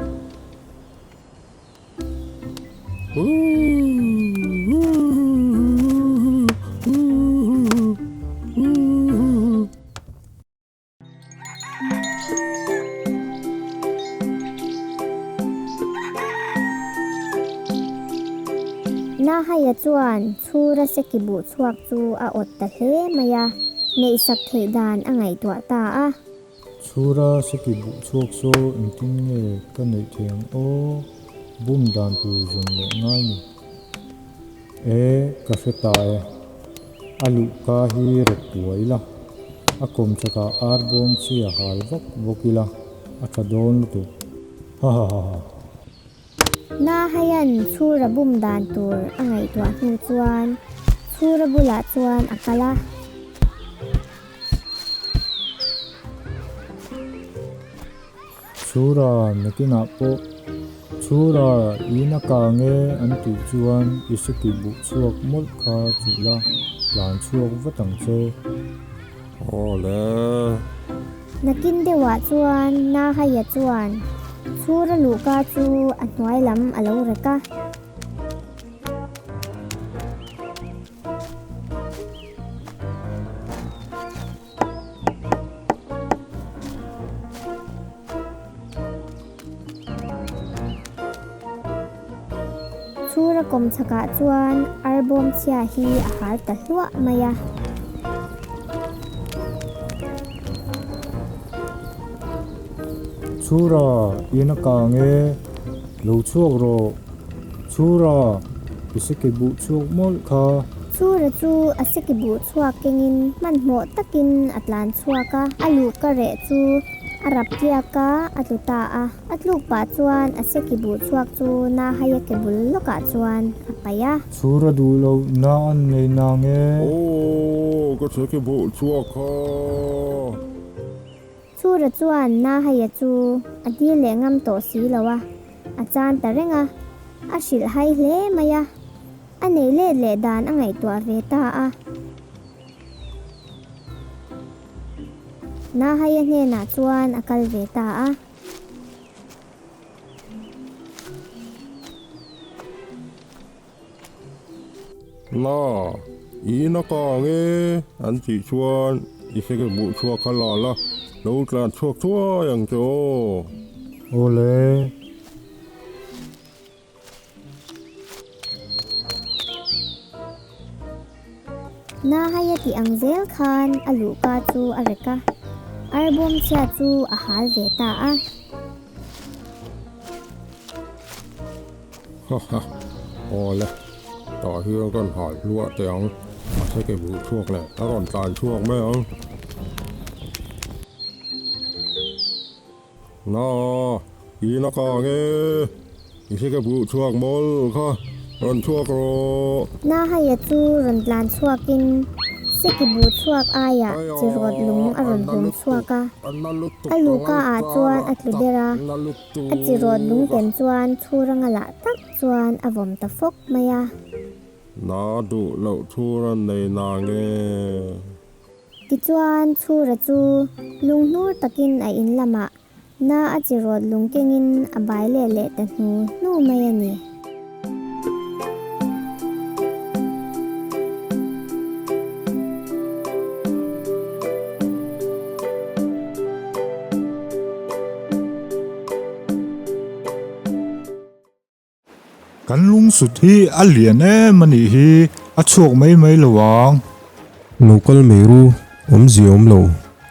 Nahaya chuan Chhura seki buh chhuak chu a awt ta hle mai a, neihsak theih dan a ngaihtuah ta a. Chhura seki buh chhuak saw engtin nge ka neih theih ang aw? Bum dan tur zawn leh ngai ni. E, ka hre ta e. A luhka hi rep buai ila, a kawm chakah ar bawm chi a hal vak vawk ila, a tha dawn lutuk. Hahahaha. Nahayan Chhura bum dan tur a ngaihtuah hnu chuan Chhura bulah chuan a kal a. Chhura nakinah pawh Chhura in a kang e an tih chuan i seki buh chhuak mawlh kha chuh la, tlan chhuak vat ang che. Aw le. Nakin deuhah chuan Nahaya chuan Chhura luhka chu a hnuai lam a lo rek a. Chhura kawm chhakah chuan arbawm chhia hi a har ta hluah mai a. Chhura, in a kang e, lo chhuak rawh. Chhura, i seki buh chhuak mawlh kha. Chhura chu a seki buh chhuak kengin hmanhmawh takin a tlan chhuak a, a luh ka reh chu. A rap tliak a, a tlu ta a. A tluk pah chuan a seki buh chhuak chu Nahaia ke bul lawkah chuan a paih a. Chhur a duh loh na an nei na nge? Aw, ka seki buh chhuak kha. Chhura chuan Nahaia chu a dil leh ngam tawh si lo a, a chan ta reng a. A hrilh hai hle mai a. A nei let leh dan a ngaihtuah ve ta a. Nahaia hnenah chuan a kal ve ta a. Na, i in a kang e, an tih chuan i seke buh chhuak kha la la, lo tlan chhuak thuai ang che aw. Awle. Nahaia tih ang zel khan a luhka chu a rek a, arbawm chhia chu a hal ve ta a. Ha ha, awle, tah hian kan hal hluah teh ang, a seke buh chhuak leh a rawn tlan chhuak mai ang. Na, i na kang e, i hre ka buh chhuak mawl kha, rawn chhuak rawh. Na haia chu rawn tlan chhuakin Seki buh chhuak aiah chirawt lung a rawn hum chhuak a, a luhka ah chuan a tlu der a, a chirawt lung ken chuan chhuranga lah tak chuan a vawm ta fawk mai a. Na duh loh chhur an nei na nge? Tichuan, Chhura chu lunghnur takin a in lamah na a chi rawt lung kengin a bai leh leh ta hnu hnu mai a ni. Kan lungsut hi a lian em a nih hi, a chhuak mai mai lo ang. Lo kal mai ru, awmzia awm lo,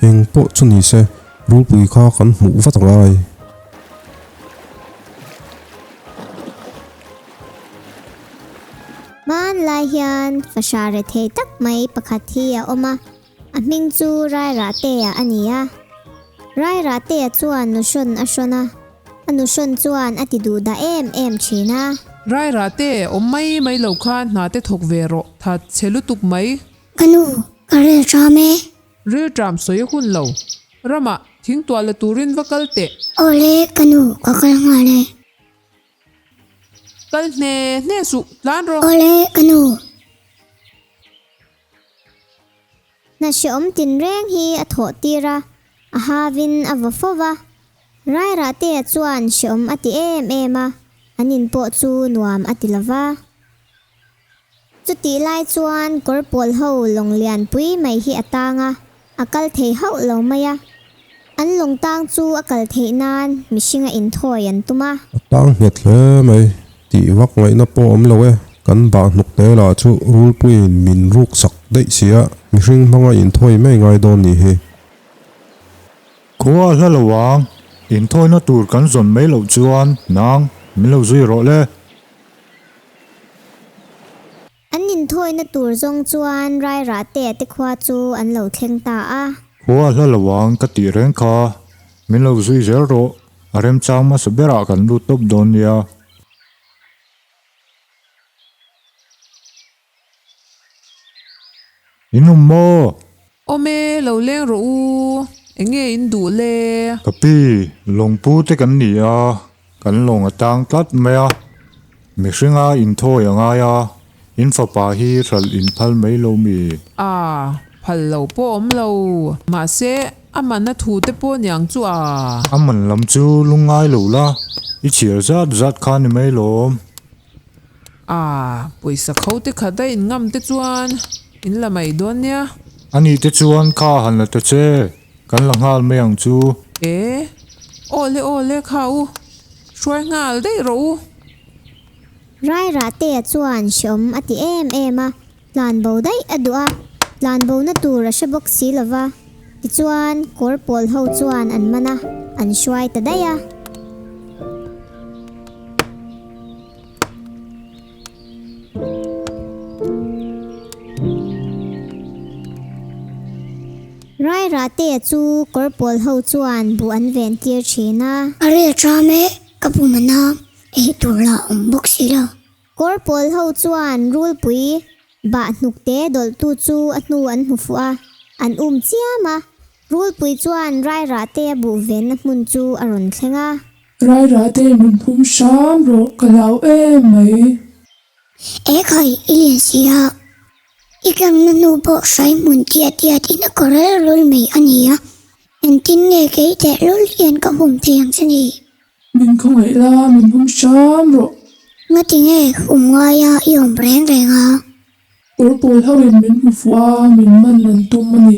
eng pawh chu ni se, rulpui kha kan hmuh vat angai. Hmanlai hian fahra rethei tak mai pakhat hi a awm a, a hming chu Rairahtea a ni a. Rairahtea chuan nuhrawn a hrawn a. A nuhrawn chuan a ti duh dah em em thin a. Rairah te, awm mai mai lo khan hna te thawk ve rawh, that chhe lutuk mai. Ka nu, ka ril tram e. Ril tram sawi a hun lo. Ramah, thing tuah la turin va kal teh. Awle, ka nu, ka kal nghal e. Kal hne hne suh, tlan rawh. Awle, ka nu. Hna hreawm tinreng hi a thawh tir a, a havin a vaw fo va. Rairahtea chuan hreawm a ti em em a, an in pawh chu nuam a ti lo va. Chutih lai chuan kawr pawl ho lawng lian pui mai hi a tang a, a kal thei hauh lo mai a. An lawng tang chu a kal theih nan mihringa inthawi an tum a. A tang nghet hle mai. Tih vak ngaihna pawh awm lo e, kan bah hnuk te lah chu rulpuiin min ruk sak daih si a, mihring hmanga inthawi mai ngai dawn nih hi. Khua a hla lo ang, inthawina tur kan zawn mai loh chuan nang min lo zui rawh le. An inthawina tur zawng chuan Rairahtea te khua chu an lo thleng ta a. Khua a hla lo ang ka tih reng kha, min lo zui zel rawh. A remchang hmasa berah kan lut tawp dawn nia. In awm maw? Awm e, lo leng rawh u. Eng nge in duh le? Ka pi, lawngpu te kan ni a, kan lawng a tang tlat mai a. Mihringa inthawi a ngai a, in fapa hi hralh in phal mai lo mi? A, phal lo pawh awm lo. Mahse, a man a thu te pawh niang chu a. A man lam chu lungngai lo la, i chhiar zat zat kha ni mai lawm. A, pawisa kho te khat a in ngam te chuan in la mai dawn nia. A nih te chuan kha han la ta che, kan la nghal mai ang chu. E, awle awle kha u, hruai nghal daih rawh u. Rairahtea chuan hreawm a ti em em a, tlanbo daih a duh a, tlanbona tur a hre bawk si lo va. Tichuan, kawr pawl ho chuan an man a, an hruai ta daih a. Rairahtea chu kawr pawl ho chuan buh an ven tir thin a. A ril tram e, ka pum a na, ei tur lah awm bawk si lo. Kawr pawl ho chuan rulpui bah hnukte dawlhtu chu a hnu an hmu fuh a, an um chiam a. Rulpui chuan Rairahtea buh venna hmun chu a rawn thleng a. Rairahte min hum hram rawh, ka hlau em mai. E khai, i lian si a, i tlangna hnu pawh hrai hmun tiat tiat in a kawr rel rul mai a ni a, engtin nge kei teh lul hian ka hum thei ang che ni? Min khawngaih la, min hum hram rawh. Ngati nge hum ngaia i awm reng reng a? Kawr pawl ho in min hmu fuh a, min man an tum a ni.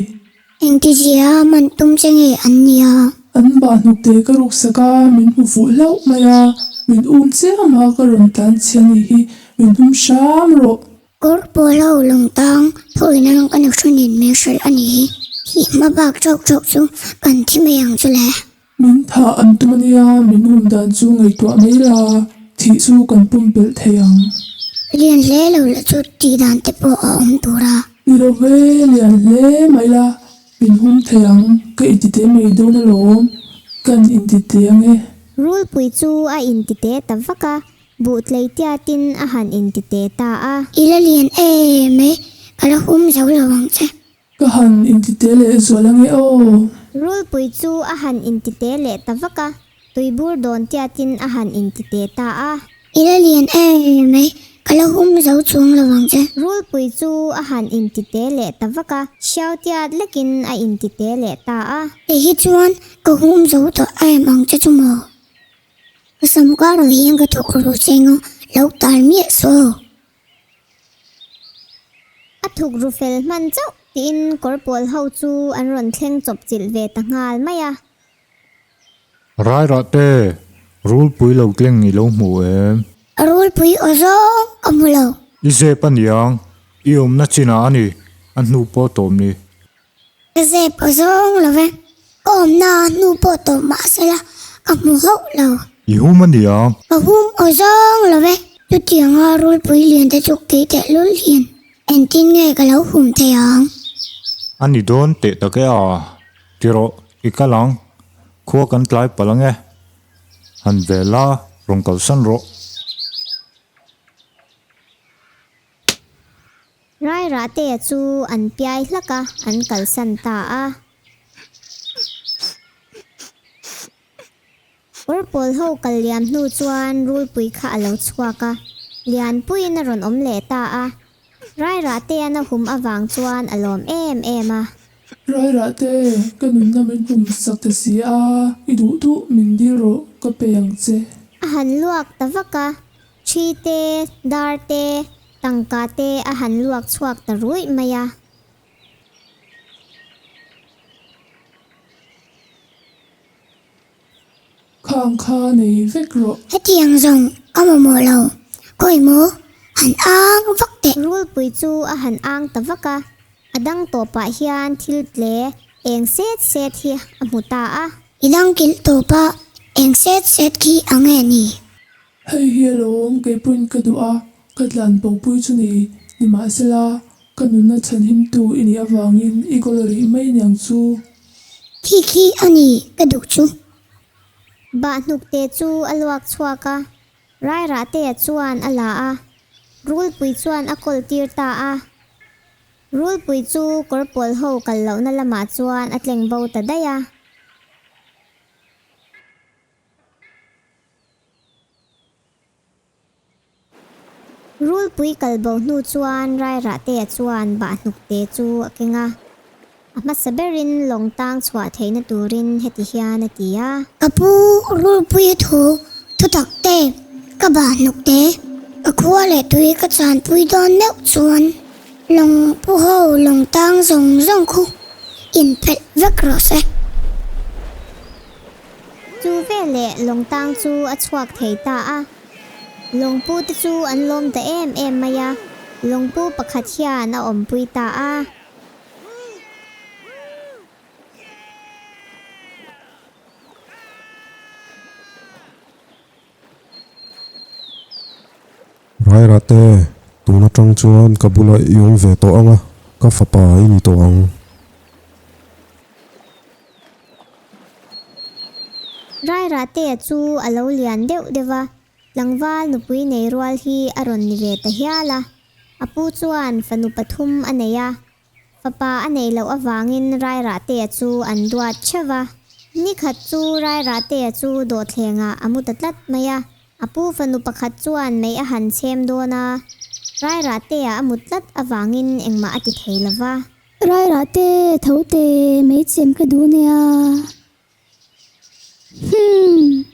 Engtizia man tum che nge an nia? An bah hnukte ka ruksak a, min hmu fuh hlauh mai a, min um chiam a, ka rawn tlan chhia ni hi, min hum hram rawh. Kawr pawl ho lawng tang thawina rawng ka nuhranin min hrilh a ni hi, thih hma bak chauh chauh chu kan thi mai ang chu le. Min thah an tum a nia, min hum dan chu ngaihtuah mai la, thih chu kan pumpelh thei ang. Lian hle lo la chu tih dan te pawh a awm tur a. Ni lo ve, lian hle mai la, min hum thei ang, ka intite mai dawn alawm, kan intite ang e. Rulpui chu a intite ta vak a, buh tlei tiatin a han intite ta a. I la lian em e, ka la hum zo lo ang che. Ka han intite leh zual ange aw. Rulpui chu a han intite leh ta vak a, tuibur dawn tiatin a han intite ta a. I la lian em mai, ka la hum zo chuang lo ang che. Rulpui chu a han intite leh ta vak a, hriau tiat lekin a intite leh ta a. Hei hi chuan ka hum zo tawh em ang che chu maw? Ka sam karah hian ka thawk ru cheng a, lo tal miah suh aw. A thuk ru fel hman chauh tiin kawr pawl ho chu an rawn thleng chawp chilh ve ta nghal mai a. Rairah te, rulpui lo tleng i lo hmu em? Rulpui aw zawng ka hmu lo. I zep a niang, i awmna chinah a ni, a hnu pawh tawp ni. Ka zep aw zawng lo ve, ka awmna a hnu pawh tawp mah sela ka hmu hauh lo. I hum a niang. Ka hum aw zawng lo ve, chutianga rulpui lian te chu kei tehlul hian engtin nge ka lo hum thei ang? A ni dawn teh tak e a, ti rawh, i kal ang, khua kan tlai palh ang e, han ve la, rawn kalsan rawh. Rairahtea chu an piai hlak a, an kalsan ta a. Kawrpawl ho kal liam hnu chuan rulpui kha a lo chhuak a, Lianpuiin a rawn awm leh ta a. Rairahtea'n a hum avang chuan a lawm em em a. Rairahte, ka nunna min hum sak ta si a, i duh duh min dil rawh, ka pe ang che. A han luak ta vak a, Ṭhi te, dar te, tangka te a han luak chhuak ta ruih mai a. Khang kha nei vek rawh. Hetiang zawng ka mamawh lo, khawi maw han ang vak teh. Rulpui chu a han ang ta vak a, a dang tawpah hian thil tle eng set set hi a hmu ta a. I dang kilh tawpa eng set set khi ang e ni? Hei hi alawm kei pawhin ka duh a, ka tlan bo pui chu ni. Nimahsela, ka nunna chhanhimtu i nih avangin i kawl rih mai niang chu. Khi khi a ni ka duh chu. Bahhnukte chu a luak chhuak a, Rairahtea chuan a la a, Rulpui chuan a kawl tir ta a. Rulpui chu kawr pawl ho kal lohna lamah chuan a tleng bo ta daih a. Rulpui kal bo hnu chuan Rairahtea chuan Bahhnukte chu a keng a, a hmasa berin lawng tang chhuah theihna turin heti hian a ti a. Ka pu Rulpui thu thutak te, ka Bahhnukte, ka khua leh tui ka chanpui dawn meuh chuan lawng pu ho lawng tang zawng zawng khu inphelh vek rawh se. Chu veleh lawng tang chu a chhuak thei ta a. Lawngpu te chu an lawm ta em em mai a, lawngpu pakhat hian a awmpui ta a. Rairahte, tun atang chuan ka bulah i awm ve tawh ang a, ka fapa i ni tawh ang. Rairahtea chu a lo lian deuh deuh va, tlangval nupui nei rual hi a rawn ni ve ta hial a. A pu chuan fanu pathum a nei a, fapa a neih loh avangin Rairahtea chu an duat theuh va. Ni khat chu Rairahtea chu dawhthlengah a mu ta tlat mai a, a pu fanu pakhat chuan mei a han chhem dawn a, Rairahtea a mut tlat avangin engmah a ti thei lo va. Rairahte tho teh mei chem ka duh nia. Hmm.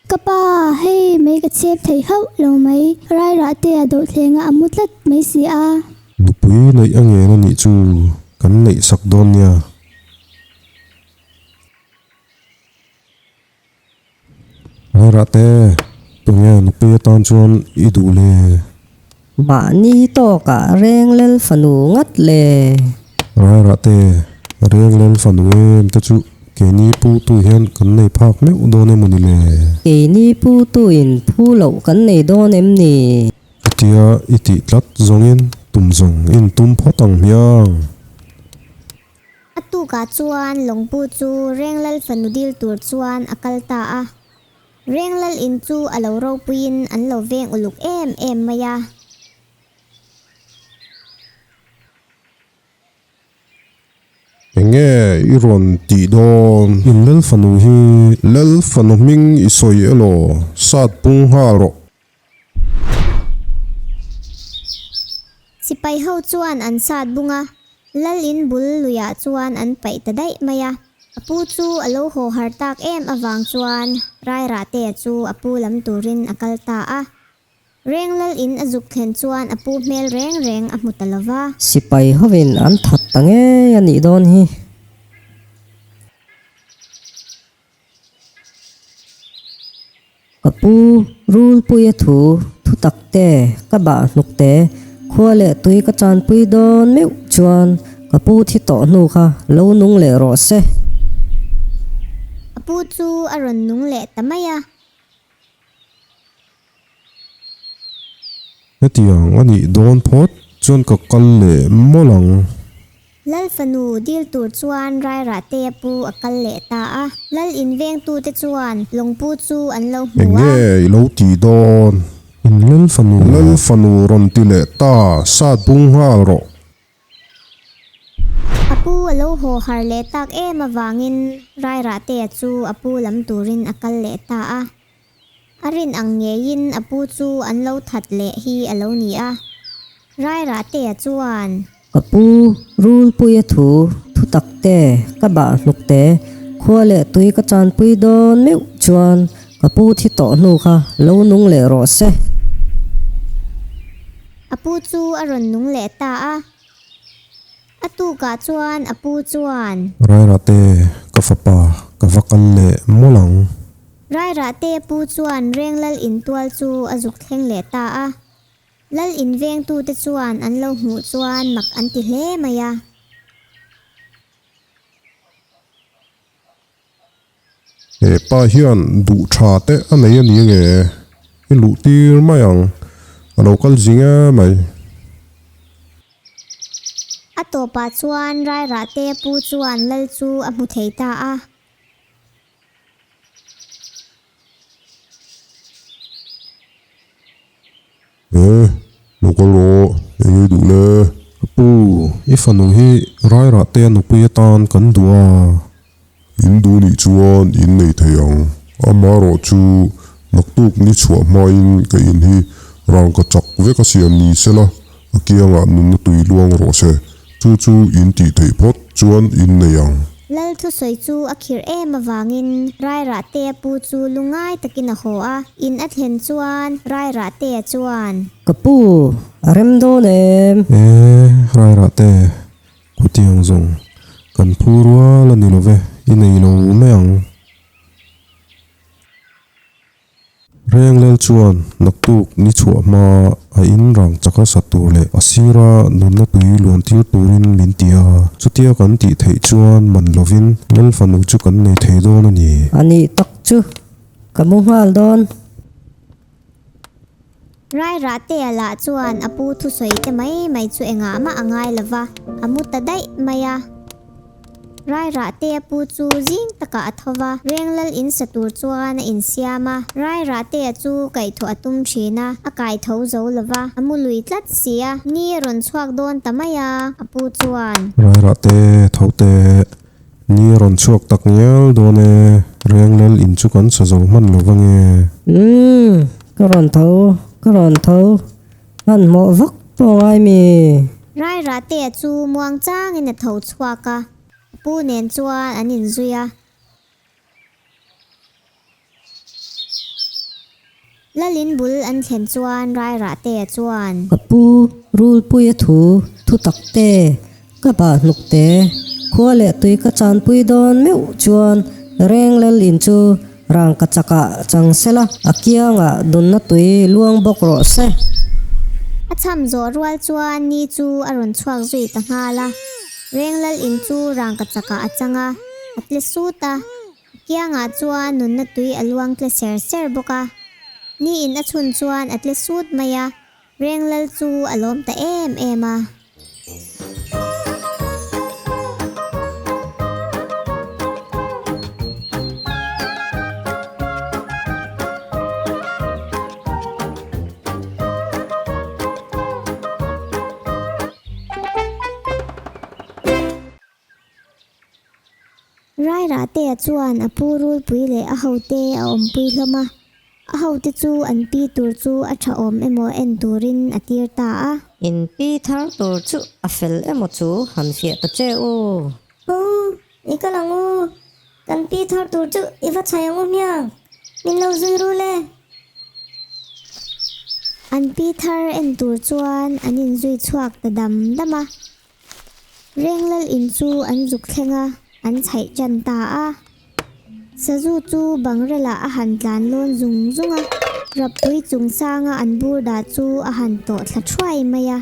Ka pa, hei mei ka chep thei hauh lo mai, Rairah te a dawhthleng a a mu tlat mai si a. Nupui neih a ngen a nih chu kan neih sak dawn nia. Rairah te, tunge nupui atan chuan i duh le? Mahni tawkah Renglel fanu ngat le. Rairah te, Renglel fanu em te chu keini pu tu hian kan nei phak meuh dawn emaw ni le? Keini pu tuin phu loh kan nei dawn em ni? Chutia i tih tlat zawngin tum zawng in tum phawt ang hmiang. A tukah chuan Lawngpu chu Renglal fanu dil tur chuan a kal ta a. Renglal in chu a lo ropuiin an lo veng uluk em em mai a. Enge i rawn tih dawn? In Lal fanu hi Lal fanu hming i sawi elaw? Sat pung nghal rawh. Sipai ho chuan an sat bung a, Lal in bul luiah chuan an paih ta daih mai a. A pu chu a lo haw har tak em avang chuan Rairahtea chu a pu lam turin a kal ta a. Reng Lal in a zuk thlen chuan a pu hmel reng reng a hmu ta lo va. Sipai hovin an that ta ngei a nih dawn hi. Ka pu Rulpuia thu thu tak te, ka bah hnuk te, khua leh tui ka chanpui dawn meuh chuan ka pu thi tawh hnu kha lo nung leh rawh se. A pu chu a rawn nung leh ta mai a. Hetiang a nih dawn phawt chuan ka kal leh mawlh ang. Lal fanu dil tur chuan Rairahtea pu a kal leh ta a. Lal invengtute chuan lawngpu chu an lo hmu a. Enge i lo tih dawn? In Lal fanu. Lal fanu rawn ti leh ta, sat bung nghal rawh. A pu a lo haw har leh tak em avangin Rairahtea chu a pu lam turin a kal leh ta a. A rin ang ngeiin a pu chu an lo that leh hi a lo ni a. Rairahtea chuan. Ka pu, Rulpuia thu, thu tak te, ka bah hnuk te, khua leh tui ka chanpui dawn meuh chuan ka pu thi tawh hnu kha lo nung leh rawh se. A pu chu a rawn nung leh ta a. A tukah chuan a pu chuan. Rairahte, ka fapa, ka va kal leh mawlh ang. Rairahte pu chuan Renglal intual chu a zuk thleng leh ta a. Lal invengtute chuan an lo hmuh chuan mak an ti hle mai a. He pa hian duh tha te a nei a ni nge? I luh tir mai ang, a lo kal zing em mai. A tawpah chuan Rairahte pu chuan lal chu a hmu thei ta a. E, lo kal rawh, eng ei duh le? Ka pu, i fanu hi Rairahtea nupui atan kan duh a. In duh nih chuan in nei thei ang. Amaherawh chu naktuk ni chhuah hmain ka in hi rangka chak vek a siam ni sela, a kiangah nunna tui luang rawh se. Chu chu in tih theih phawt chuan in nei ang. Lal thusawi chu a khirh em avangin Rairahtea pu chu lungngai takin a haw a, in a thlen chuan Rairahtea chuan. Ka pu, a rem dawn em? E, Rairahte, khutiang zawng kan phu rual a ni lo ve, i nei lo mai ang. Renglel chuan naktuk ni chhuah hma a in rang chaka sat tur leh a sira nunna tui luan tir turin min ti a, chutia kan tih theih chuan man lovin Lal fanu chu kan nei thei dawn a ni. A nih tak chu ka mu nghal dawn. Rairahtea lah chuan a pu thusawi te mai mai chu engah mah a ngai lo va, a mu ta daih mai a. Rairahtea pu chu zing takah a tho va, Renglal in sa tur chuan a insiam a. Rairahtea chu kaihthawh a tum thin a, a kai tho zo lo va, a mu lui tlat si a. Ni a rawn chhuak dawn ta mai a, a pu chuan. Rairahte tho teh, ni a rawn chhuak tak ngial dawn e, Renglal in chu kan sa zo hman lo va nge. Umm, ka rawn tho, ka rawn tho. Hmanhmawh vak pawh ngai mi? Rairahtea chu muang changin a tho chhuak a, a pu nen chuan an inzui a. Lalin bul an thlen chuan Rairahtea chuan. Ka pu Rulpuia thu thu tak te, ka bah hnuk te, khua leh tui ka chanpui dawn meuh chuan Renglel in chu Rangka chakah chang sela, a kiangah dunna tui luang bawk rawh se. A cham zawh rual chuan ni chu a rawn chhuak zui ta nghal a. Renglal in chu rangka chakah a chang a, a tle sut a. A kiangah chuan nunna tui a luang tle ser ser bawk a. Ni in a chhun chuan a tle sut mai a, Renglal chu a lawm ta em em a. Rairahtea chuan a pu rulpui leh a hote a awmpui hlawm a, a hote chu an pi tur chu a tha awm emaw en turin a tir ta a. In pi thar tur chu a fel emaw chu han fiah ta che u. U, i kal ang u, kan pi thar tur chu i va chhai ang u hmiang, min lo zui rul e. An pi thar en tur chuan an inzui chhuak ta dam dam a. Renglal in chu an zuk thleng a, an chhaih tan ta a. Sazu chu bangrelah a han tlan lawn zung zung a, Rappui chung sanga an bur dah chu a han tawh thla thuai mai a.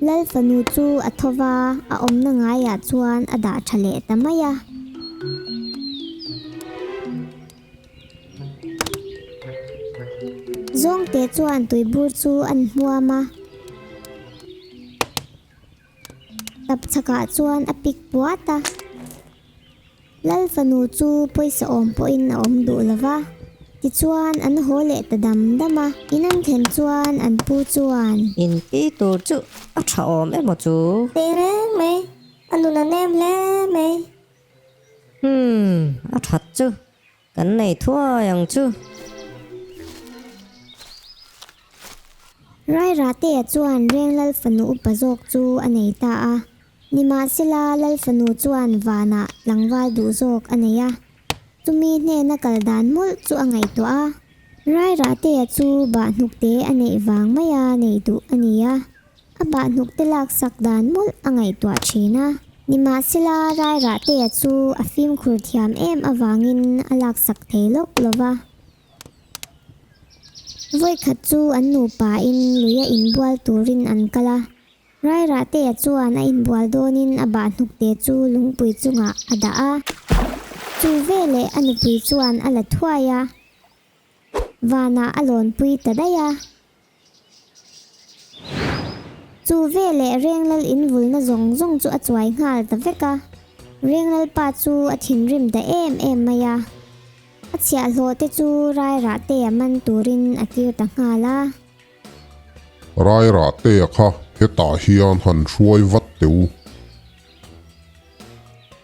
Lal fanu chu a tho va, a awmna ngaiah chuan a dah tha leh ta mai a. Zawngte chuan tuibur chu an hmuam a. Tap chhakah chuan a pik puat a. Lal fanu chu pawisa awm pawhin a awm duh lo va. Tichuan an haw leh ta dam dam a. In an thlen chuan an pu chuan. In pi tur chu a tha awm emaw chu? Teh reng mai, a nun a nem hle mai. Hmm, a that chu. Kan nei thuai ang chu. Rairahtea chuan Reng Lal fanu upa zawk chu a nei ta a. Nimahsela Lal fanu chuan vanah tlangval duh zawk a nei a. Chumi hnena kal dan mawlh chu a ngaihtuah a. Rairahtea chu bahhnukte a neih vang maia nei duh a ni a. A bahhnukte laksak dan mawlh a ngaihtuah thin a. Nimahsela, Rairahtea chu a fimkhur thiam em avangin a laksak thei lawk lo va. Vawikhat chu an nupain luia inbual turin an kal a. Rairahtea chuan a inbual dawnin a bahhnukte chu lungpui chungah a dah a. Chu veleh a nupui chuan a la thuai a, vanah a lawnpui ta daih a. Chu veleh Renglal invulna zawng zawng chu a chuai nghal ta vek a. Renglal pa chu a thinrim ta em em mai a. A chhiahhlawh te chu Rairahtea man turin a tir ta nghal a. Rairahtea kha hetah hian han hruai vat teh u.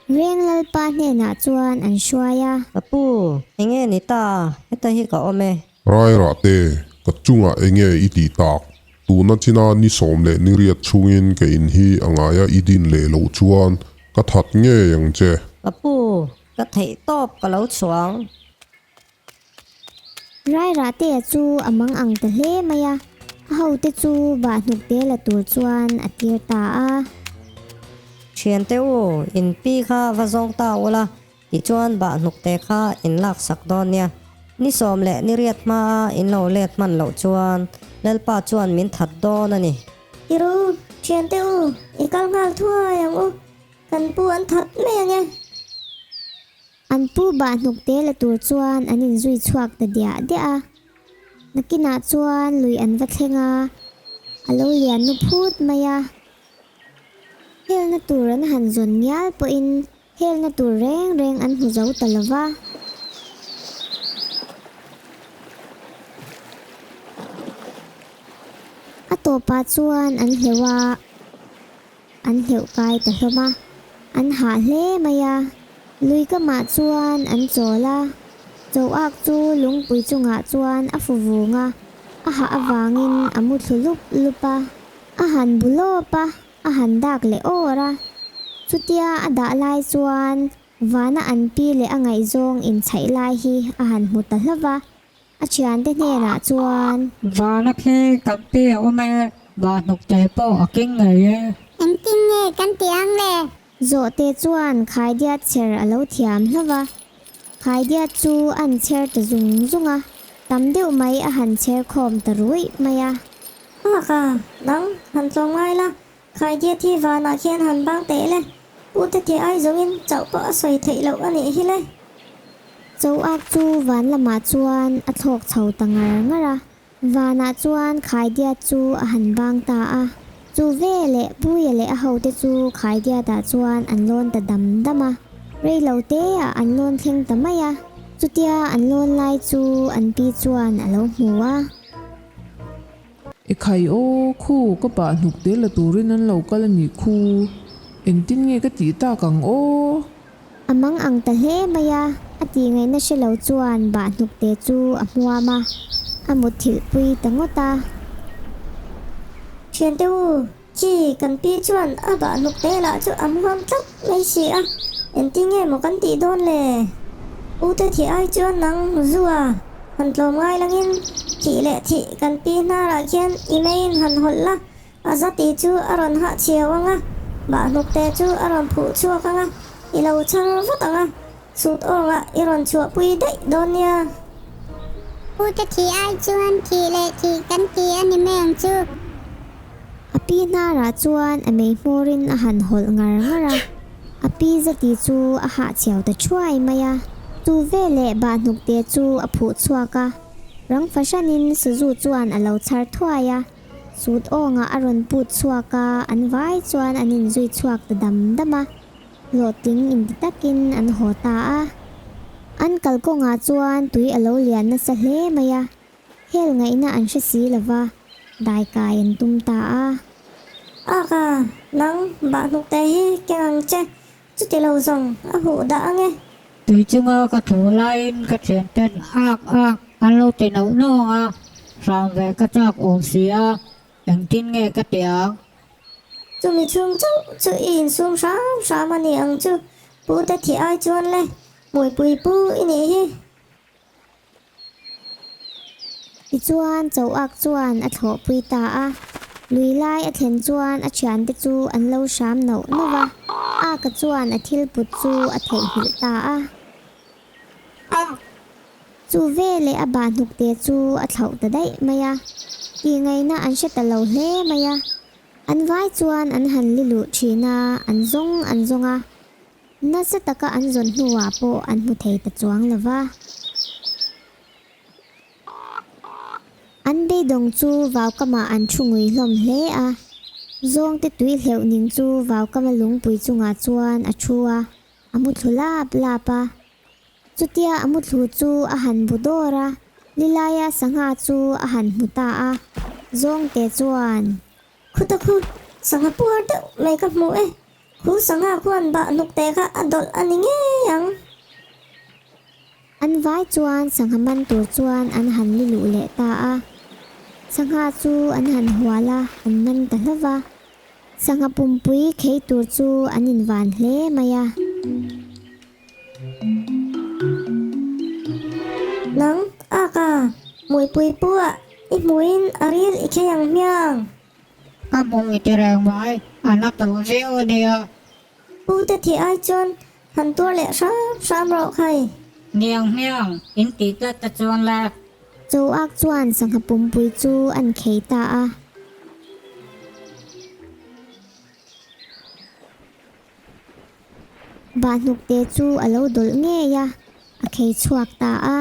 Renglal pa hnenah chuan an hruai a. Ka pu, enge ni ta? Heta hi ka awm e. Rairahte, ka chungah enge i tih tak? Tuna china ni 18 chhungin ka in hi a ngaia i din leh loh chuan ka that ngei ang che. Ka pu, ka theih tawp ka lo chhuang. Rairahtea chu a mang ang ta hle mai a, a hote chu bahhnukte la tur chuan a tir ta a. Thiante u, in pi kha va zawng ta ula, Tichuan bahhnukte kha in laksak dawn nia. Ni 18 hmaa in lo let hman loh chuan Lalpa chuan min that dawn a ni. I ru, thiante u, i kal nghal thuai ang u, kan pu an that mai ang e. An pu bahhnukte la tur chuan an inzui chhuak ta diah diah a. Nakinah chuan lui an va thleng a, a lo lian nu phut mai a. Helna tur an han zawn ngial pawhin helna tur reng reng an hmu zo ta lo va. A tawpah chuan an hleuh a, an hleuh kai ta hlawm a, an hah hle mai a. Lui kamah chuan an chawl a, Choak chu lungpui chungah chuan a fu vung a, a hah avangin a mu thlu lup lup a. A han bu lawp a, a han dak leh awr a. Chutia a dah lai chuan vana an pi leh a ngaihzawng inchhaih lai hi a han hmu ta hlauh va, a thiante hnenah chuan. Vana khi kan pi a awm e, Vahnukte pawh a keng ngei e. Engtin nge kan ti ang le? Zawhte chuan khaidiat chher a lo thiam hlauh va, khaidiat chu an chher ta zung zung a, tam deuh mai a han chher khawm ta ruih mai a. Mak a, nang han tlawm ngai la, khaidiat hi vanah khian han bang teh le, U te theh ai zawngin chauh pawh a sawi theih loh a nih hi le. Choak chu van lamah chuan a thlawk chho ta ngar ngar a. Vanah chuan Khaidiat chu a han bang ta a, chu ve leh Puia leh a hote chu Khaidiatah chuan an lawn ta dam dam a, rei lo teah an lawn thleng ta mai a, chutia an lawn lai chu an pi chuan a lo hmu a. E khai aw, khu ka pah hnuk te la turin an lo kal a nih khu, engtin nge ka tih tak ang aw? A mang ang ta hle mai a, a tih ngaihna hre lo chuan bah hnukte chu a hmuam a, a mutthilh pui ta ngawt a. Thiante u, khi kan pi chuan a bah hnukte lah chu a hmuam tlat mai si a, engtin nge maw kan tih dawn le? U te thih ai chuan nang zu a, han tlawm ngai langin thih leh thih kan pi hnarah khian i meiin han hawlh la, A zati chu a rawn hah chhiau ang a, bahhnukte chu a rawn phuh chhuak ang a, i lo chhang vat ang a, sut awngah i rawn chhuahpui daih dawn nia. Pu te thih ai chuan thih leh thih kan ti a ni mai ang chu. A pi hnarah chuan a mei hmawrin a han hawlh ngar ngar a, a pi zati chu a hah chhiau ta thuai mai a. Chu veleh bahhnukte chu a phuh chhuak a, rang fahranin sazu chuan a lo chhar thuai a. Sut awngah a rawn put chhuak a, an vai chuan an inzui chhuak ta dam dam a, hlawhtling inti takin an haw ta a. An kalkawngah chuan tui a lo lian nasa hle mai a, hel ngaihna an hre si lo va, daikai an tum ta a. Ak a, nang bahhnukte hi keng ang che, chuti lo zawng a huh dah ang e. Tui chunga ka thu laiin ka thianten ak ak an lo ti nauh nauh ang a, hram ve ka chak awm si a, engtin nge ka ti ang? Chumi chhung chauh chu i insum hram hram a ni ang chu, pu te thih ai chuan le, hmuipui pu i nih hi. Tichuan Choak chuan a thlawhpui ta a, lui lai a thlen chuan a thiante chu an lo hram nauh nauh a, Aka chuan a thil put chu a theihnghilh ta a. Chu veleh a bah hnukte chu a thlauh ta daih mai a, tihngaihna an hre ta lo hle mai a. An vai chuan an han li luh thin a, an zawng an zawng a. Nasa taka an zawn hnuah pawh an hmu thei ta chuang lo va. An beidawng chu vaukamah an thu ngui hlawm hle a. Zawngte tui hleuh ning chu vaukama lungpui chungah chuan a thu a, a mu thlu lap lap a. Chutia a mu thlu chu a han bu dawr a, Lilaia sangha chu a han hmu ta a. Zawngte chuan. Khuta khu, sangha puar deuh mai ka hmu e. Khu sangha khuan bah hnuk te kha a dawlh a ni ngei ang. An vai chuan sangha man tur chuan an han li luh leh ta a. Sangha chu an han hual a, an man ta hlauh va. Sangha pumpui khei tur chu an invan hle mai a. Nang, Aka, hmuipui pu ah i hmuin a ril i khei ang hmiang. Ka hmui ti reng mai, a la tawh viau a nia. Pu te thih ai chuan han tuar leh hram hram rawh khai. Niang hmiang, in tih tlat te chuan le. Choak chuan sangha pumpui chu an khei ta a. Bahhnukte chu a lo dawlh ngei a, a khei chhuak ta a.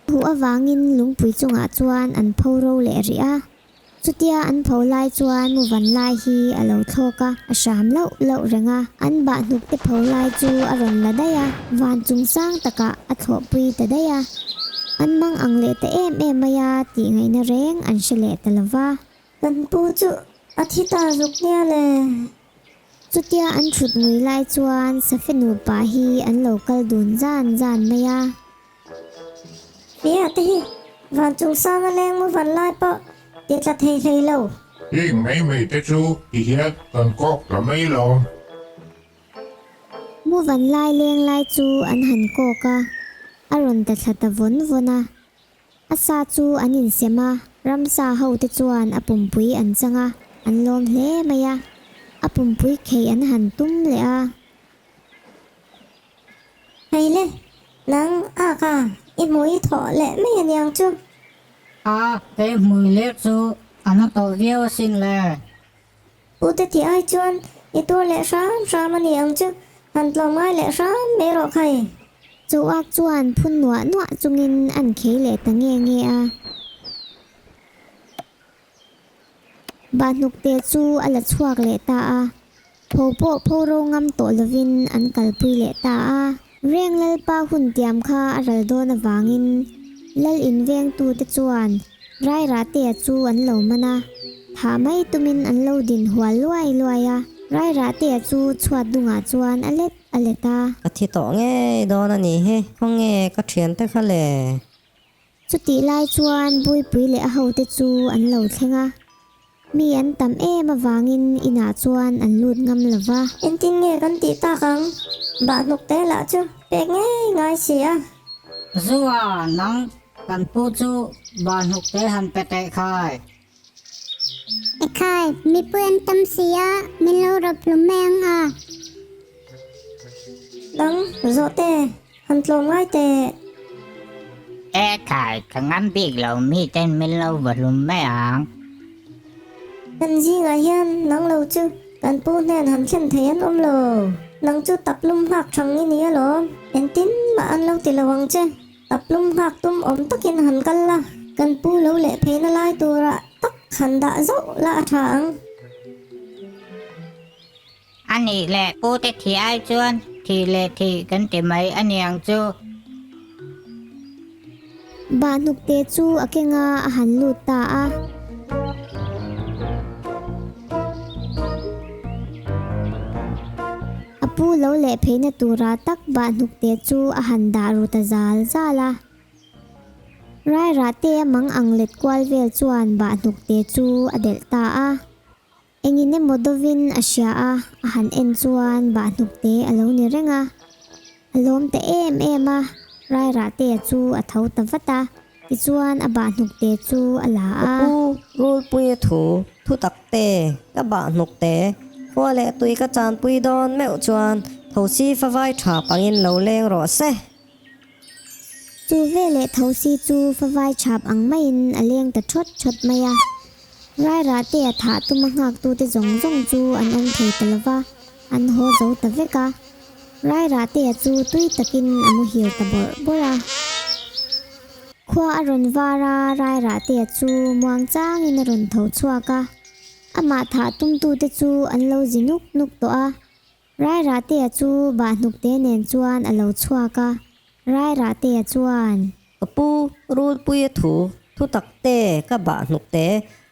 Huh avangin lungpui chungah chuan an pho ro leh rih a. Chutia an pho lai chuan muvan lai hi a lo thlawk a, a hram lauh lauh reng a. An bah hnuk te pho lai chu a rawn la daih a, van chung sang takah a thlawhpui ta daih a. An mang ang leh ta em em mai a tih ngaihna reng an hre leh ta lo va. Kan pu chu a thi ta zuk nia le. Chutia an thut ngui lai chuan Safe nupa hi an lo kal dun zan zan mai a. Nia te hi van chung sanga leng mu van lai pawh ti tla thei hlei lo. Heng mai mai te chu ti hian kan kawk ta mai lo. Mu van lai leng lai chu an han kawk a, a rawn ta thla ta vawn vawn a. A sa chu an insem a, ramsa ho te chuan a pumpui an chang a, an lawm hle mai a. A pumpui khei an han tum leh a. Hei le, nang ak a, i hmui thawh leh mai aniang chu. A, kei hmui lek chu a na tawh viau asin le. U te tih ai chuan i tur leh hram hram a ni ang chu, han tlawm ngai leh hram mai rawh khai. Chauak chuan phun nuah nuah chungin an khei leh ta nge nge a. Bahhnukte chu a la chhuak leh ta a, pho pawh pho ro ngam tawh lovin an kalpui leh ta a. Reng Lalpa hun tiam kha a ral dawn avangin Lal invengtute chuan Rairahtea chu an lo man a, thah mai tumin an lo din hual luai luai a. Rairahtea chu chhuat dungah chuan a let a let a. Ka thi tawh ngei dawn a nih hi, khawnge ka thiante kha le? Chutih lai chuan Buipui leh a hote chu an lo thleng a, mi an tam em avangin inah chuan an lut ngam lo va. Engtin nge kan tih tak ang? Bahhnuk te lah chu pek ngei ngai si a. Zua, nang kan pu chu bahhnuk te han pe teh khai. Ekhai, mipui an tam si a, min lo rawp hlum mai ang a. Nang, zawhte, han tlawm ngai teh. Ekhai, ka ngam bik lo, miten min lo va hlum mai ang. Kan zingah hian nang lo chu kan pu hnen han thlen thei an awm lo. Nang chu taplum nghak thang i ni alawm, engtin mah an lo ti lo ang che. Taplum nghak tum awm takin han kal la, kan pu lo leh pheina lai turah tak han dah zauh la a tha ang. A nih leh pu te thih ai chuan thih leh thih kan ti mai a niang chu. Bahhnukte chu a kenga a han lut ta a. A pu lo leh pheina tura tak bahhnukte chu a han dah ru ta zal zal a. Rairahte a mang ang let kual vel chuan bahhnukte chu a delh ta a. Engin emaw dawvin a hria a, a han en chuan bahhnukte a lo ni reng a. A lawm ta em em a, Rairahtea chu a tho ta vat a. Tichuan a bahhnukte chu a la Ka a. pu Rulpuia thu, thu tak te, ka bahhnukte, khua leh tui ka chanpui dawn meuh chuan thosi favai tha pangin lo leng rawh se. Chu veleh thosi chu favai chhap ang maiin a leng ta thawt thawt mai a. Rairahtea thah tuma nghaktute zawng zawng chu an awm thei ta lo va, an haw zo ta vek a. Rairahtea chu tui takin a muhil ta bawrh bawrh a. Khua a rawn var a, Rairahtea chu muang changin a rawn tho chhuak a. Amah thah tumtute chu an lo zi nuk nuk tawh a. Rairahtea chu Bahhnukte nen chuan a lo chhuak a, Rairahtea chuan. Ka pu, Rulpuia thu, thu tak te, ka Bahhnukte,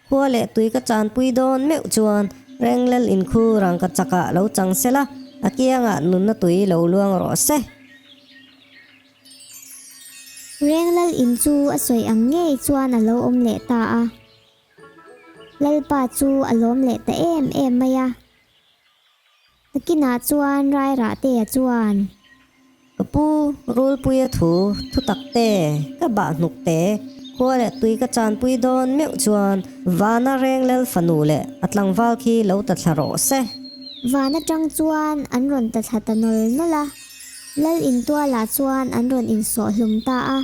khua leh tui ka chanpui dawn meuh chuan Renglel inkhur ang ka chakah lo chang sela, a kiangah nunna tui lo luang rawh se. Renglel in chu a sawi ang ngei chuan a lo awm leh ta a. Lalpa chu a lawm leh ta em em mai a. Nakinah chuan Rairahtea chuan. Ka pu, Rulpuia thu, thu tak te, ka bahhnuk te, khua leh tui ka chanpui dawn meuh chuan Vana Renglel fanu leh a tlangval khi lo ta thla rawh se. Van atang chuan an rawn ta thla ta nawl nawl a, Lal intualah chuan an rawn insawh hlum ta a,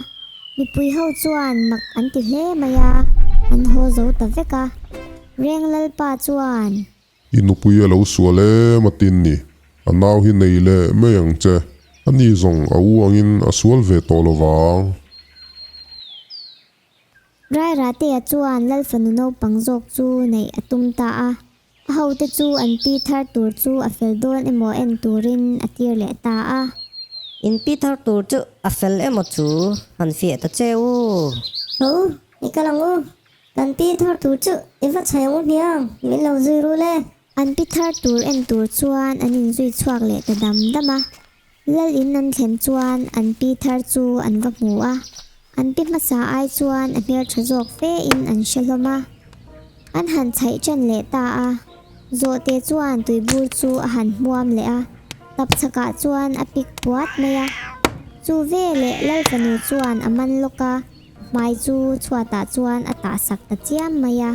mipui ho chuan mak an ti hle mai a, an haw zo ta vek a. Reng Lalpa chuan. I nupui a lo sual em a tin ni, a nau hi nei leh mai ang che, a ni zawng a u angin a sual ve tawh lo vang. Rairahtea chuan Lal fanu naupang zawk chu neih a tum ta a. A hote chu an pi thar tur chu a fel dawn emaw en turin a tir leh ta a. In pi thar tur chu a fel emaw chu han fiah ta che u. Ho, i kal ang u. Kan pi thar tur chu i va chhai ang u hmiang, min lo zui rul e. An pi thar tur en tur chuan an inzui chhuak leh ta dam dam a. Lal in an thlen chuan an pi thar chu an va hmu a, an pi hmasa ai chuan a hmeltha zawk fe in an hre hlawm a. An han chhaih ṭan leh ta a, Zawhte chuan tuibur chu a han hmuam leh a, tapchhakah chuan a pik puat mai a. Chu veleh Lal fanu chuan a man lawk a, hmai chu chhuatah chuan a tahsak ta chiam mai a.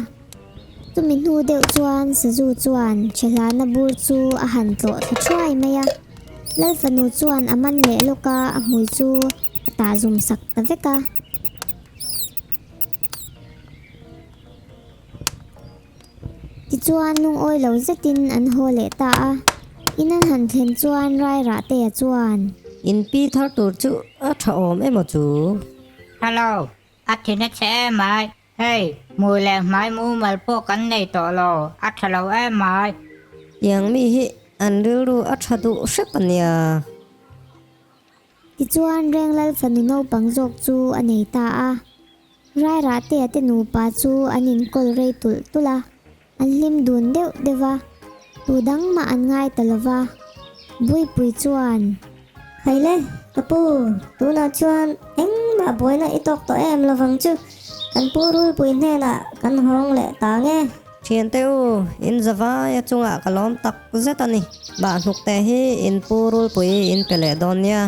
Chumi hnu deuh chuan Sazu chuan Chhehlana bur chu a han tlawh thla thuai mai a. Lal fanu chuan a man leh lawk a, a hmui chu a tah zum sak ta vek a. Tichuan lungawi lo zetin an haw leh ta a. In an han thlen chuan Rairahtea chuan. In pi thar tur chu a tha awm emaw chu? Hello, a thin a chhe em ai. Hei, hmui leh hmai mumal pawh kan nei tawh lo, a tha lo em mai. Tiang mi hi an rilru a tha duh hrep a nia. Tichuan Renglal fanu naupang zawk chu a nei ta a. Rairahtea te nupa chu an inkawl rei tulh tulh a, an hlim dun deuh deuh va, tu dang mah an ngai ta lo va. Buipui chuan. Haile, ka pu, tunah chuan engmah buaina i tawk tawh em lovang chu, kan pu Rulpui hnenah kan hawng leh ta nge. Thiante u, in zavaia chungah ka lawm tak zet a ni. Bahhnukte hi in pu Rulpui in pe leh dawn nia.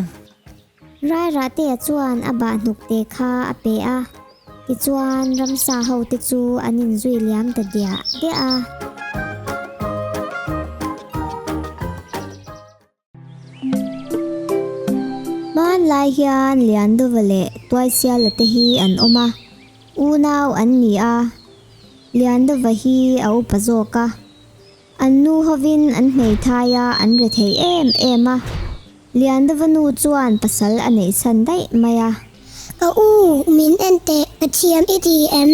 Rairahtea chuan a bahhnukte kha a pe a, tichuan ramsa hote chu an inzui liam ta diah diah a. Hmanlai hian Liandova leh Tuaisiala te hi an awm a, unau an ni a. Liandova hi a upa zawk a. An nu hovin an hmeithai a, an rethei em em a. Liandova nu chuan pasal a neihsan daih mai a. Ka u, min en teh, ka thiam i ti em?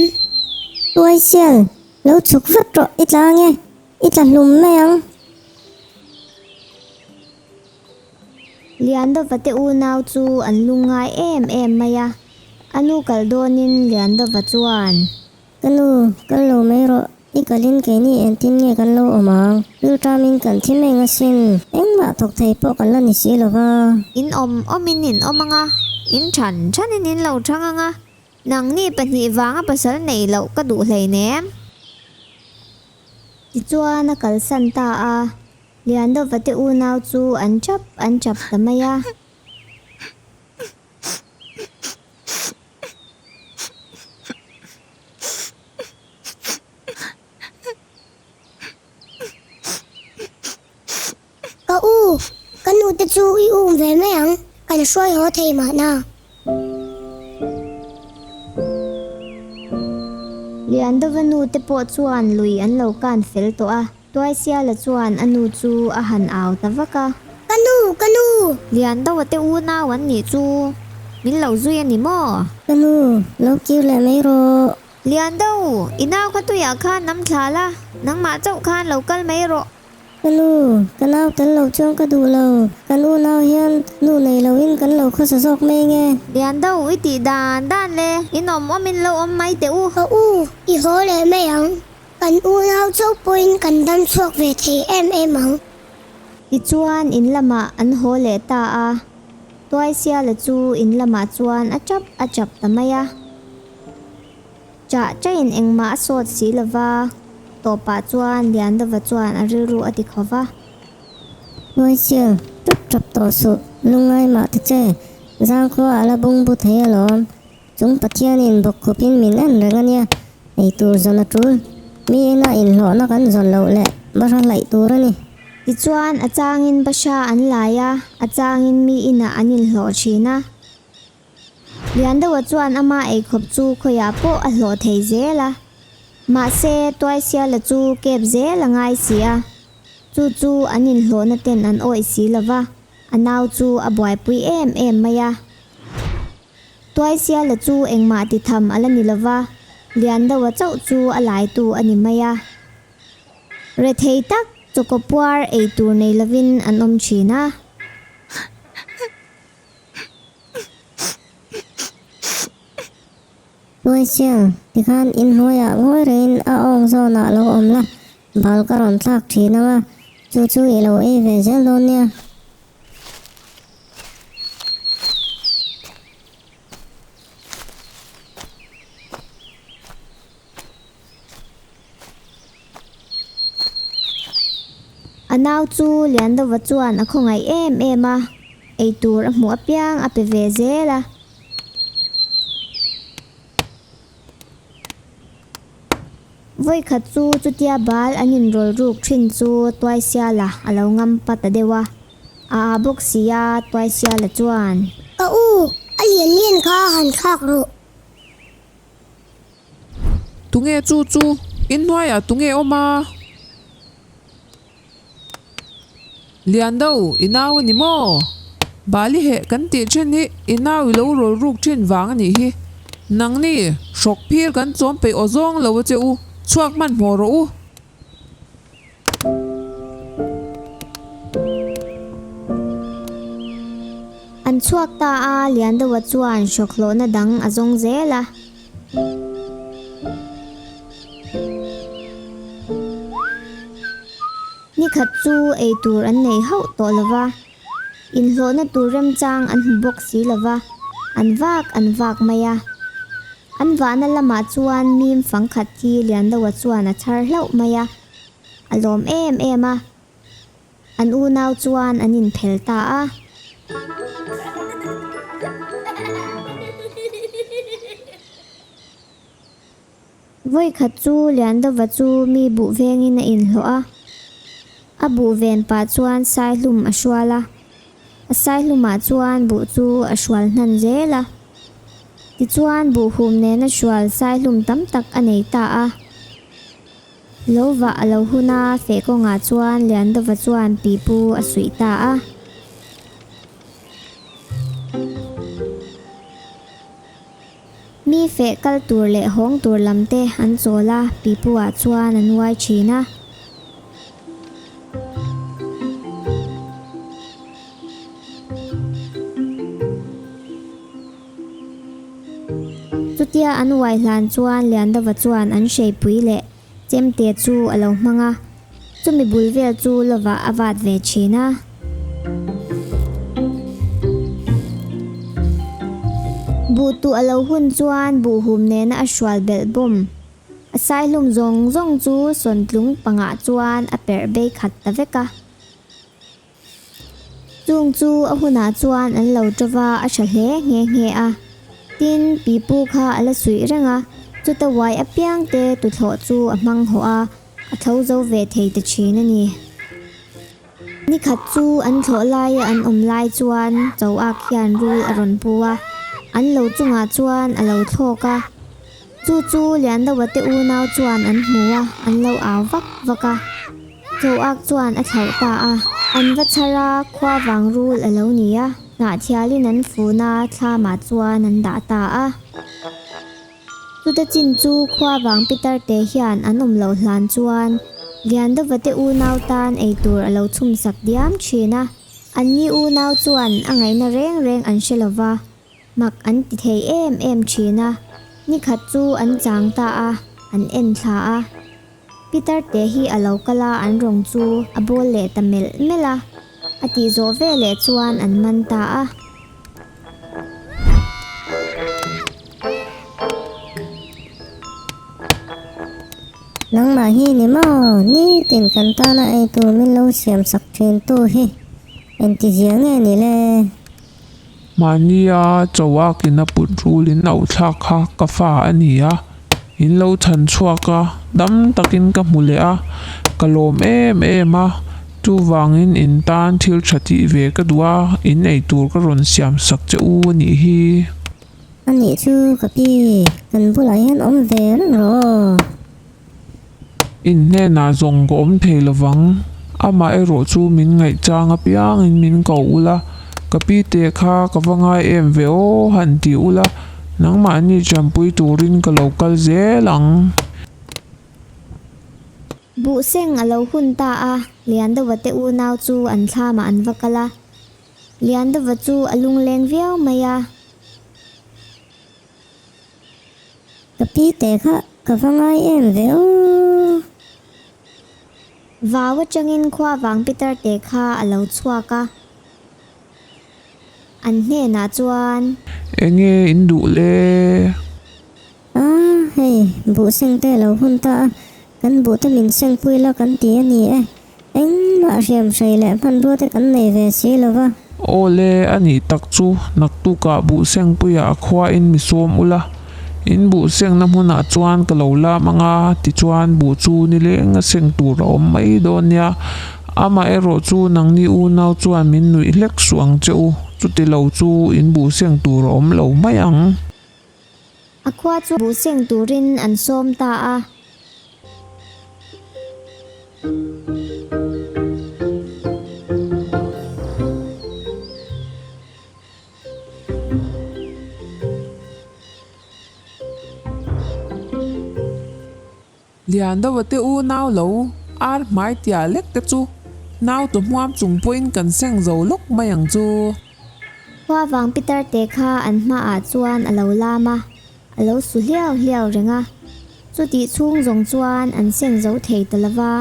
Tuaisial, lo chhuk vat rawh i tlang e. I tla hlum mai ang. Liandova te unau chu an lungngai em em mai a, a nu kal dawnin Liandova chuan. Ka nu, kal lo mai rawh, i kalin keini engtin nge kan lo awm ang? Rilṭamin kan thi mai ang asin, engmah thawk thei pawh kan la ni si lo va. In awm awmin in awm ang a, in ṭhan ṭhanin in lo ṭhang ang a, Nangni pahnih vanga pasal neih loh ka duh hleinem. Tichuan a kalsan ta a, Liandova te unau chu an chap an chap ta mai a. Ka u, ka nu te chu i um ve mai ang, kan hruai haw thei mahna. Liandova nu te pawh chuan lui an lo kan fel tawh a, Tuaisiala chuan a nu chu a han au ta vak a. Ka nu, ka nu! Liandova te unau an nih chu min lo zui a ni maw? Ka nu, lo kir leh mai rawh. Liando, i nau kha tuiah khan nam thla la, nangmah chauh khan lo kal mai rawh. Ka nu, ka nau tel lo chuan ka duh lo. Kan unau hian nu nei loin kan lo khawsa zawk mai nge? Lian do, i tih dan dan le, in awm awmin lo awm mai teh u. Ka u, i haw leh mai ang. Kan unau chauh pawhin kan dam chhuak ve thei em em ang. Tichuan in lamah an haw leh ta a, Tuaisiala chu in lamah chuan a chap a chap ta mai a. Chah chain engmah a sawt si lova, tawpah chuan Liandova chuan a rilru a ti kho va. Hnuaisial, tap tap tawh suh, lungngai mah ta che, zangkhua a la bungbu thei alawm, chung Pathianin bawkkhupin min en reng a nia, ei tur zawn a tul, mi ina inhlawhna kan zawn loh leh bahra hlaih tur a ni. Tichuan a changin bahra an lai a, a changin mi inah an inhlawh thin a. Liandova chuan ama eikhawp chu khawiah pawh a hlawh thei zel a. Mahse, Tuaisiala chu kep zel a ngai si a. Chu chu an inhlawhna ten an awih si lo va, a nau chu a buaipui em em mai a. Tuaisiala chu engmah ti tham a la ni lo va, Liandoa chauh chu a laitu a ni mai a. Rethei tak chawkaw puar ei tur nei lovin an awm thin a. Tuaisial, tikhan inhnuaiah ngawi rengin a awng zawnah lo awm la, bal ka rawn thlak thin ang a, chu chu i lo ei ve zel dawn nia. A nau chu Liandova chuan a khawngaih em em a, eitur a hmuh apiang a pe ve zel a. Vawikhat chu chutia bal an inrawl ruk thin chu Tuaisiala a lo ngam pa ta deuh a, a aa bawk si a, Tuaisiala chuan. Ka u, a lian lian kha han thlak rawh. Tunge chu chu? Inhnuaiah tunge awm a? Lian do, i nau a ni maw? Bali heh kan tih thin hi i nau i lo rawl ruk thin vang a nih hi. Nangni, hrawk phir kan chawm peih aw zawng lo a che u, chhuak hmanhmawh rawh u. An chhuak ta a, Liandoa chuan hrawk hlawhna dang a zawng zel a. Nikhat chu ei tur an nei hauh tawh lo va, inhlawhna tur remchang an hmu bawk si lo va, an vak an vak mai a. An vahna lamah chuan mim fangkhat hi Liandoa chuan a chhar hlauh mai a, a lawm em em a. An unau chuan an inphel ta a. Vawikhat chu Liandova chu mi buh vengin a inhlawh a. A buh ven pah chuan saihlum a hrual a. A saihlumah chuan buh chu a hrual hnan zel a. Tichuan buh hum nena hrual saihlum tam tak a nei ta a. Lo vah a lo hun a, feh kawngah chuan Liandova chuan pipu a suih ta a. Mi feh kal tur leh hawng tur lam te an chawl a, pipu ah chuan an uai thin a. Chutia an uai hlan chuan Liandova chuan an hreipui leh chemte chu a lo hmang a, chumi bul vel chu lovah a vat ve thin a. Buh tuh a lo hun chuan buhhum nena a hrual belh bawm. A saihlum zawng zawng chu sawntlung pangah chuan a perh bei khat ta vek a. Chung chu a hunah chuan an lo tawva a tha hle nghe nghe a. Tin, pipu kha a la suih reng a, chuta uai apiang te tuthlawh chu a hmang hawh a, a tho zo ve thei ta thin a ni. Nikhat chu an thlawh laia an awm lai chuan Choak hian rul a rawn pu a, an lo chungah chuan a lo thlawk a. Chu chu Liandoa te unau chuan an hmu a, an lo au vak vak a. Choak chuan a thlauh ta a. An va chhar a, khua vang rul a lo ni a, hnahthialin an fun a, thlamah chuan an dah ta a. Chuta chin chu khua vang Peter te hian an awm loh hlan chuan Liandova te unau tan eitur a lo chhum sak diam thin a. Anni unau chuan a ngaihna reng reng an hre lova, mak an ti thei em em thin a. Nikhat chu an chang ta a, an en thla a. Peter te hi a lo kal a, an rawng chu a bawl leh ta melh melh a. A tih zawh veleh chuan an man ta a. Nangmah hi ni maw? Nitin kan tana ei tur min lo siam sak thin tu hi engtizia nge ni le? Mahnia Chauakin a put rulin auh thlak kha ka fa a ni a, in lo chhan chhuak a, dam takin ka hmu leh a, ka lawm em em a, chuvangin in tan thil tha tih ve ka duh a, in ei tur ka rawn siam sak che u a nih hi. A nih chu ka pi, kan bulah hian awm ve reng rawh aw. In hnenah zawng ka awm thei lovang, amah erawh chu min ngaihchang apiangin min ko ula, ka pi te kha ka va ngai em ve aw han ti ula, Nangmahni ṭanpui turin ka lo kal zel ang. Buh seng a lo hun ta a, Liandova te unau chu an thlamah an va kal a. Liandova chu a lungleng viau mai a. Ka pi te kha ka va ngai em ve aw. Vau atangin khua vang Peter te kha a lo chhuak a. An hnenah chuan. Enge in duh le? A, hei, buh seng te lo hun ta a, kan buh te min seng pui la kan ti a ni e. Engmah hriam hrei leh hmanrua te kan nei ve si lo va. Aw le, a nih tak chu, naktukah buh seng puiah a khuain mi sawm ula, in buh sengna hmunah chuan ka lo lam ang a, tichuan buh chu nileng a seng tur a awm mai dawn nia. Amaherawh chu nangni unau chuan min nuih hlek suh ang che u, chuti lo chu in buh seng tur a awm lo mai ang. A khua chu buh seng turin an sawm ta a. Liandova te unau lo ar hmai tia lek te chu nau tu hmuam chung pawhin kan seng zo lawk mai ang chu. Khua vang Peter te kha an hmaah chuan a lo lam a, a lo su hliau hliau reng a. Chutih chhung zawng chuan an seng zo thei ta lova,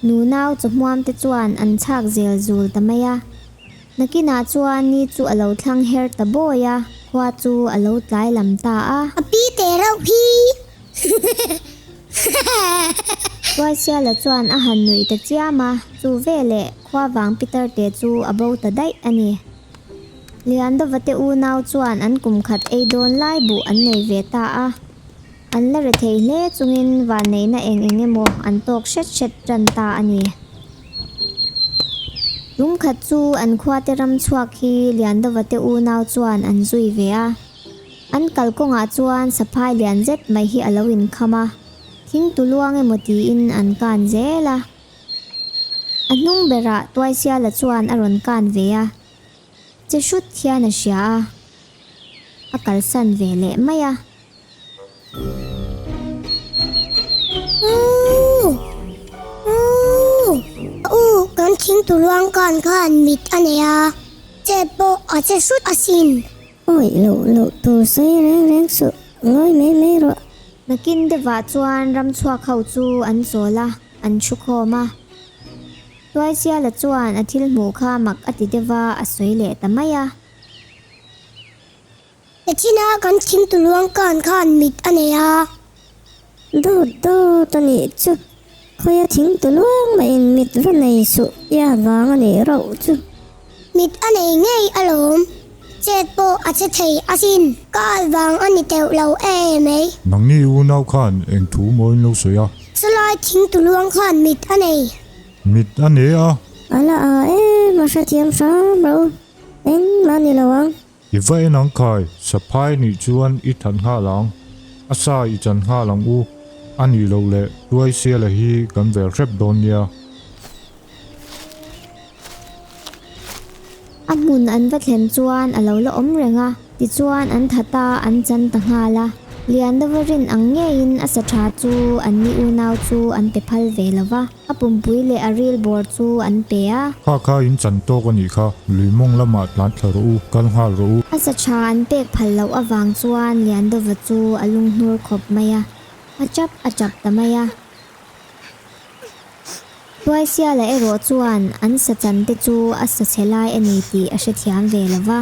nu nau chawhmuam te chuan an chhak zel zul ta mai a. Nakinah chuan ni chu a lo thlang her ta bawi a, khua chu a lo tlai lam ta a. A pi te reuh hi! Tuaisiala chuan a han nuih ta chiam a, chu veleh khua vang Peter te chu a bo ta daih a ni. Liandova te unau chuan an kum khat ei dawn lai buh an nei ve ta a. An la re thei hle chungin vanneihna eng eng emaw an tawk hret hret tan ta a ni. Tum khat chu an khuate ram chhuak hi Liandova te unau chuan an zui ve a. An kalkawngah chuan saphai lian zet mai hi a lo inkham a, thing tu luang emaw tiin an kan zel a. A hnung berah Tuaisiala chuan a rawn kan ve a, che hrut hian a hria a, a kalsan ve leh mai a. U! U! U! Kan thing tu luang kan khan mit a nei a, chet pawh a che hrut asin. Awih loh loh tur sawi reng reng suh, ngawi mai mai rawh. Nakin deuhah chuan ramchhuak ho chu an chawl a, an thu khawm a. Tuaisiala chuan a thil hmuh kha mak a ti deuh a, a sawi leh ta mai a. Echina kan thing tu luang kan khan mit a nei a. Dawt dawt a nih chu, khawia thing tu luang maiin mit va nei suh ia vang a nih rauh chu. Mit a nei ngei alawm, chet pawh a che thei asin, ka al vang a ni teuh lo e mai. Nangni unau khan eng thu maw in lo sawi a? Chulai thing tu luang khan mit a nei. Mit a nei a? A la a em a hrethiam hram ro, engmah ni lo ang. I va en ang khai, saphai nih chuan i that nghal ang, a sa i chan nghal ang u, a nih loh leh Tuaisiala hi kan vel hrep dawn nia. A hmun an va thlen chuan a lo la awm reng a, tichuan an that a, an chan ta nghal a. Liandova rin ang ngeiin a sa tha chu an ni unau chu an pe phal ve lo va. A pumpui leh a ril bawr chu an pe a. Kha kha in chan tawk a nih kha, lui mawng lamah tlan thla rawh u, kal nghal rawh u. A sa tha an pek phal loh avang chuan Liandova chu a lunghnur khawp mai a, a chap a chap ta mai a. Tuaisiala erawh chuan an sa chan te chu a sa chhe lai a ni tih a hrethiam ve lo va.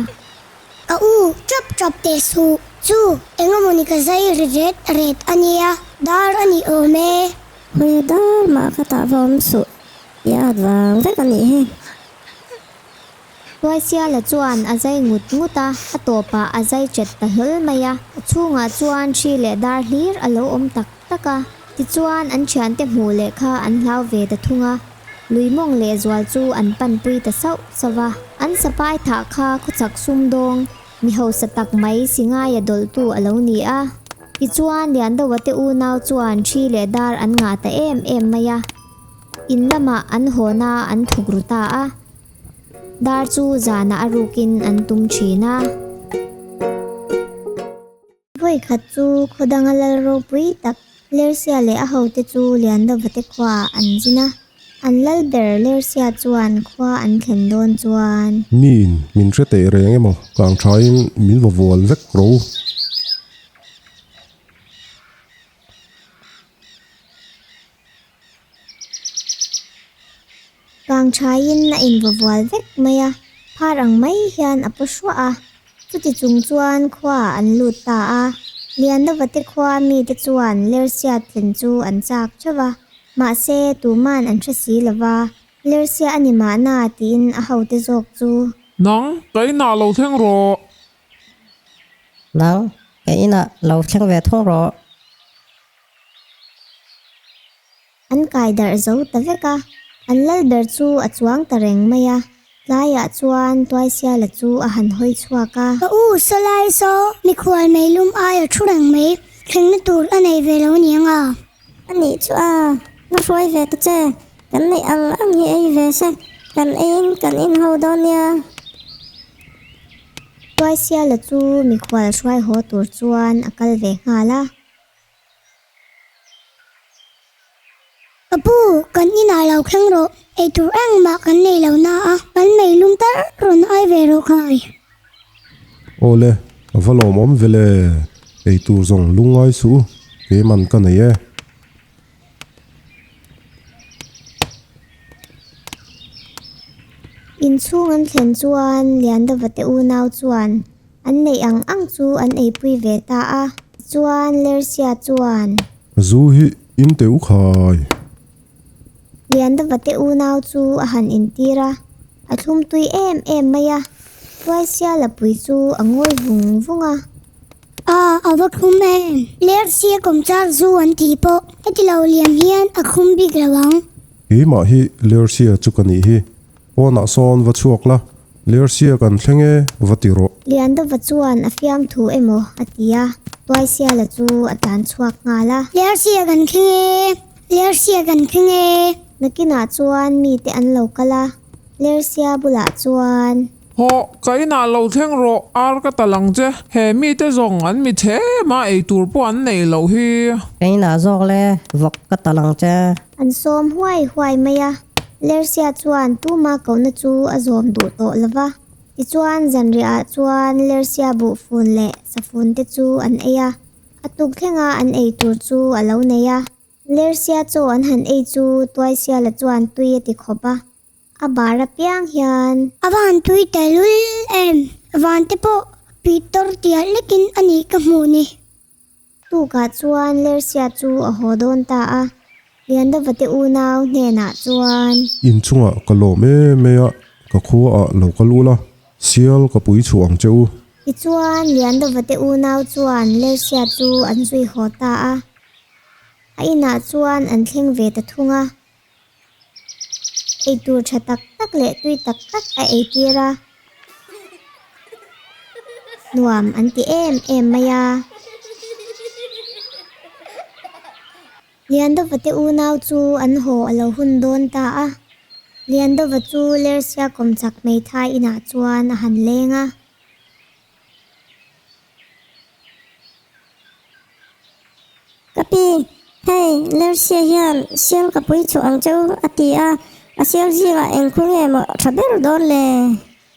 Ka u, chap chap teh suh, chu engemawni ka zai ri ret ret a nia, dar a ni awm e. Hawia dar mah ka tah va awm suh, i at vang vek a nih hi. Tuaisiala chuan a zai ngut ngut a, a tawpah a zai chet ta hlawl mai a. A chhungah chuan hri leh dar hlir a lo awm tak tak a. Tichuan an thiante hmuh leh kha an hlau ve ta thung a, lui mawng leh zual chu an panpui ta sauh sauh a. An sapai thah kha khawchhak sumdawng mi hausa tak mai Singaia dawlhtu a lo ni a. Tichuan, Liandoa te unau chuan thi leh dar an ngah ta em em mai a, in lamah an hawna an thuk ru ta a, dar chu zanah a rukin an tum thin a. Vawi khat chu khaw danga lal ropui tak Lersia leh a hote chu Liandova te khuaah an zin a. An lal ber Lersia chuan khua an thlen dawn chuan. Miin min hre teh reng emaw kang thain min va vual vek ro. Kang thain a invavual vek mai a, phar ang mai hian a paw hruah a. Chuti chung chuan khuaah an lut ta a. Liandova te khua mite chuan Lersia thlen chu an chak theuh a, mahse tuman an hre si lo va, Lersia a ni mahna tiin a hote zawk chu. Nang, ka inah lo thleng rawh. Nang, ka inah lo thleng ve thung rawh. An kai darh zo ta vek a, an lal ber chu a chuang ta reng mai a, tlaiah chuan Tuaisiala chu a han hawi chhuak a. Ka u, sawlai saw mikhual meilum aia thu reng mai, thlengna tur a nei ve lo aniang a. A nih chu a, va hruai ve ta che, kan neih ang ang hi ei ve se, kan eiin kan inho dawn nia. Tuaisiala chu mikhual hruai haw tur chuan a kal ve nghal a. Ka pu, kan inah lo thleng rawh, eitur engmah kan nei lo na a, kan meilum tar rawn ai ve rawh khai. Awle, a va lawmawm ve le, eitur zawng lungngai suh u, keiman ka nei e. Inchhung an thlen chuan Liandova te unau chuan An neih ang ang chu an eipui ve ta a, tichuan Lersia chuan. Zu hi in teu khai. Liandova te unau chu a han intir a, a thlum tui em em mai a, Tuaisiala pui chu a ngawi vung vung a. A, a va thlum em? Lersia kawmchar zu an tih pawh heti lo liam hian a thlum bik lo ang. Keimah hi Lersia chu ka nih hi, Pawnah sawn va chhuak la, Lersia kan thleng e, va ti rawh. Liandova chuan a fiamthu emaw a ti a, Tuaisiala chu a tlan chhuak nghal a. Lersia kan thleng e, Lersia kan thleng e. Nakinah chuan mite an lo kal a, Lersia bulah chuan. Hawh, ka inah lo thleng rawh, ar ka tal ang che. He mite zawng an mi chhe em a, ei tur pawh an neih loh hi. Ka inah zawk le, vawk ka tal ang che. An sawm huai huai mai a. Lersia chuan tuma kohna chu a zawm duh tawh lo va. Tichuan zanriahah chuan Lersia buhfun leh safun te chu an ei a, a tuk thlenga an ei tur chu a lo nei a. Lersia chaw an han ei chu Tuaisiala chuan tui a ti khawp a, a bar apiang hian. A van tui tehlul em? Van te pawh Pitor tia lekin a nih ka hmuh ni. Tukah chuan Lersia chu a haw dawn ta a, Liandova te unau hnenah chuan. Inchungah ka lawm em mai a, ka khuaah lo kal ula, sial ka pui chhuah ang che u. Tichuan Liandova te unau chuan Lersia chu an zui haw ta a, a inah chuan an thleng ve ta thung a. Eitur tha tak tak leh tui tak tak a eitir a, nuam an ti em em mai a. Liandova te unau chu an haw a lo hun dawn ta a, Liandova chu Lersia kawmchak hmeithai inah chuan a han leng a. Ka pi, hei Lersia hian sial ka pui chhuah ang cheu a ti a, a sial zingah eng khu nge maw tha ber dawn le?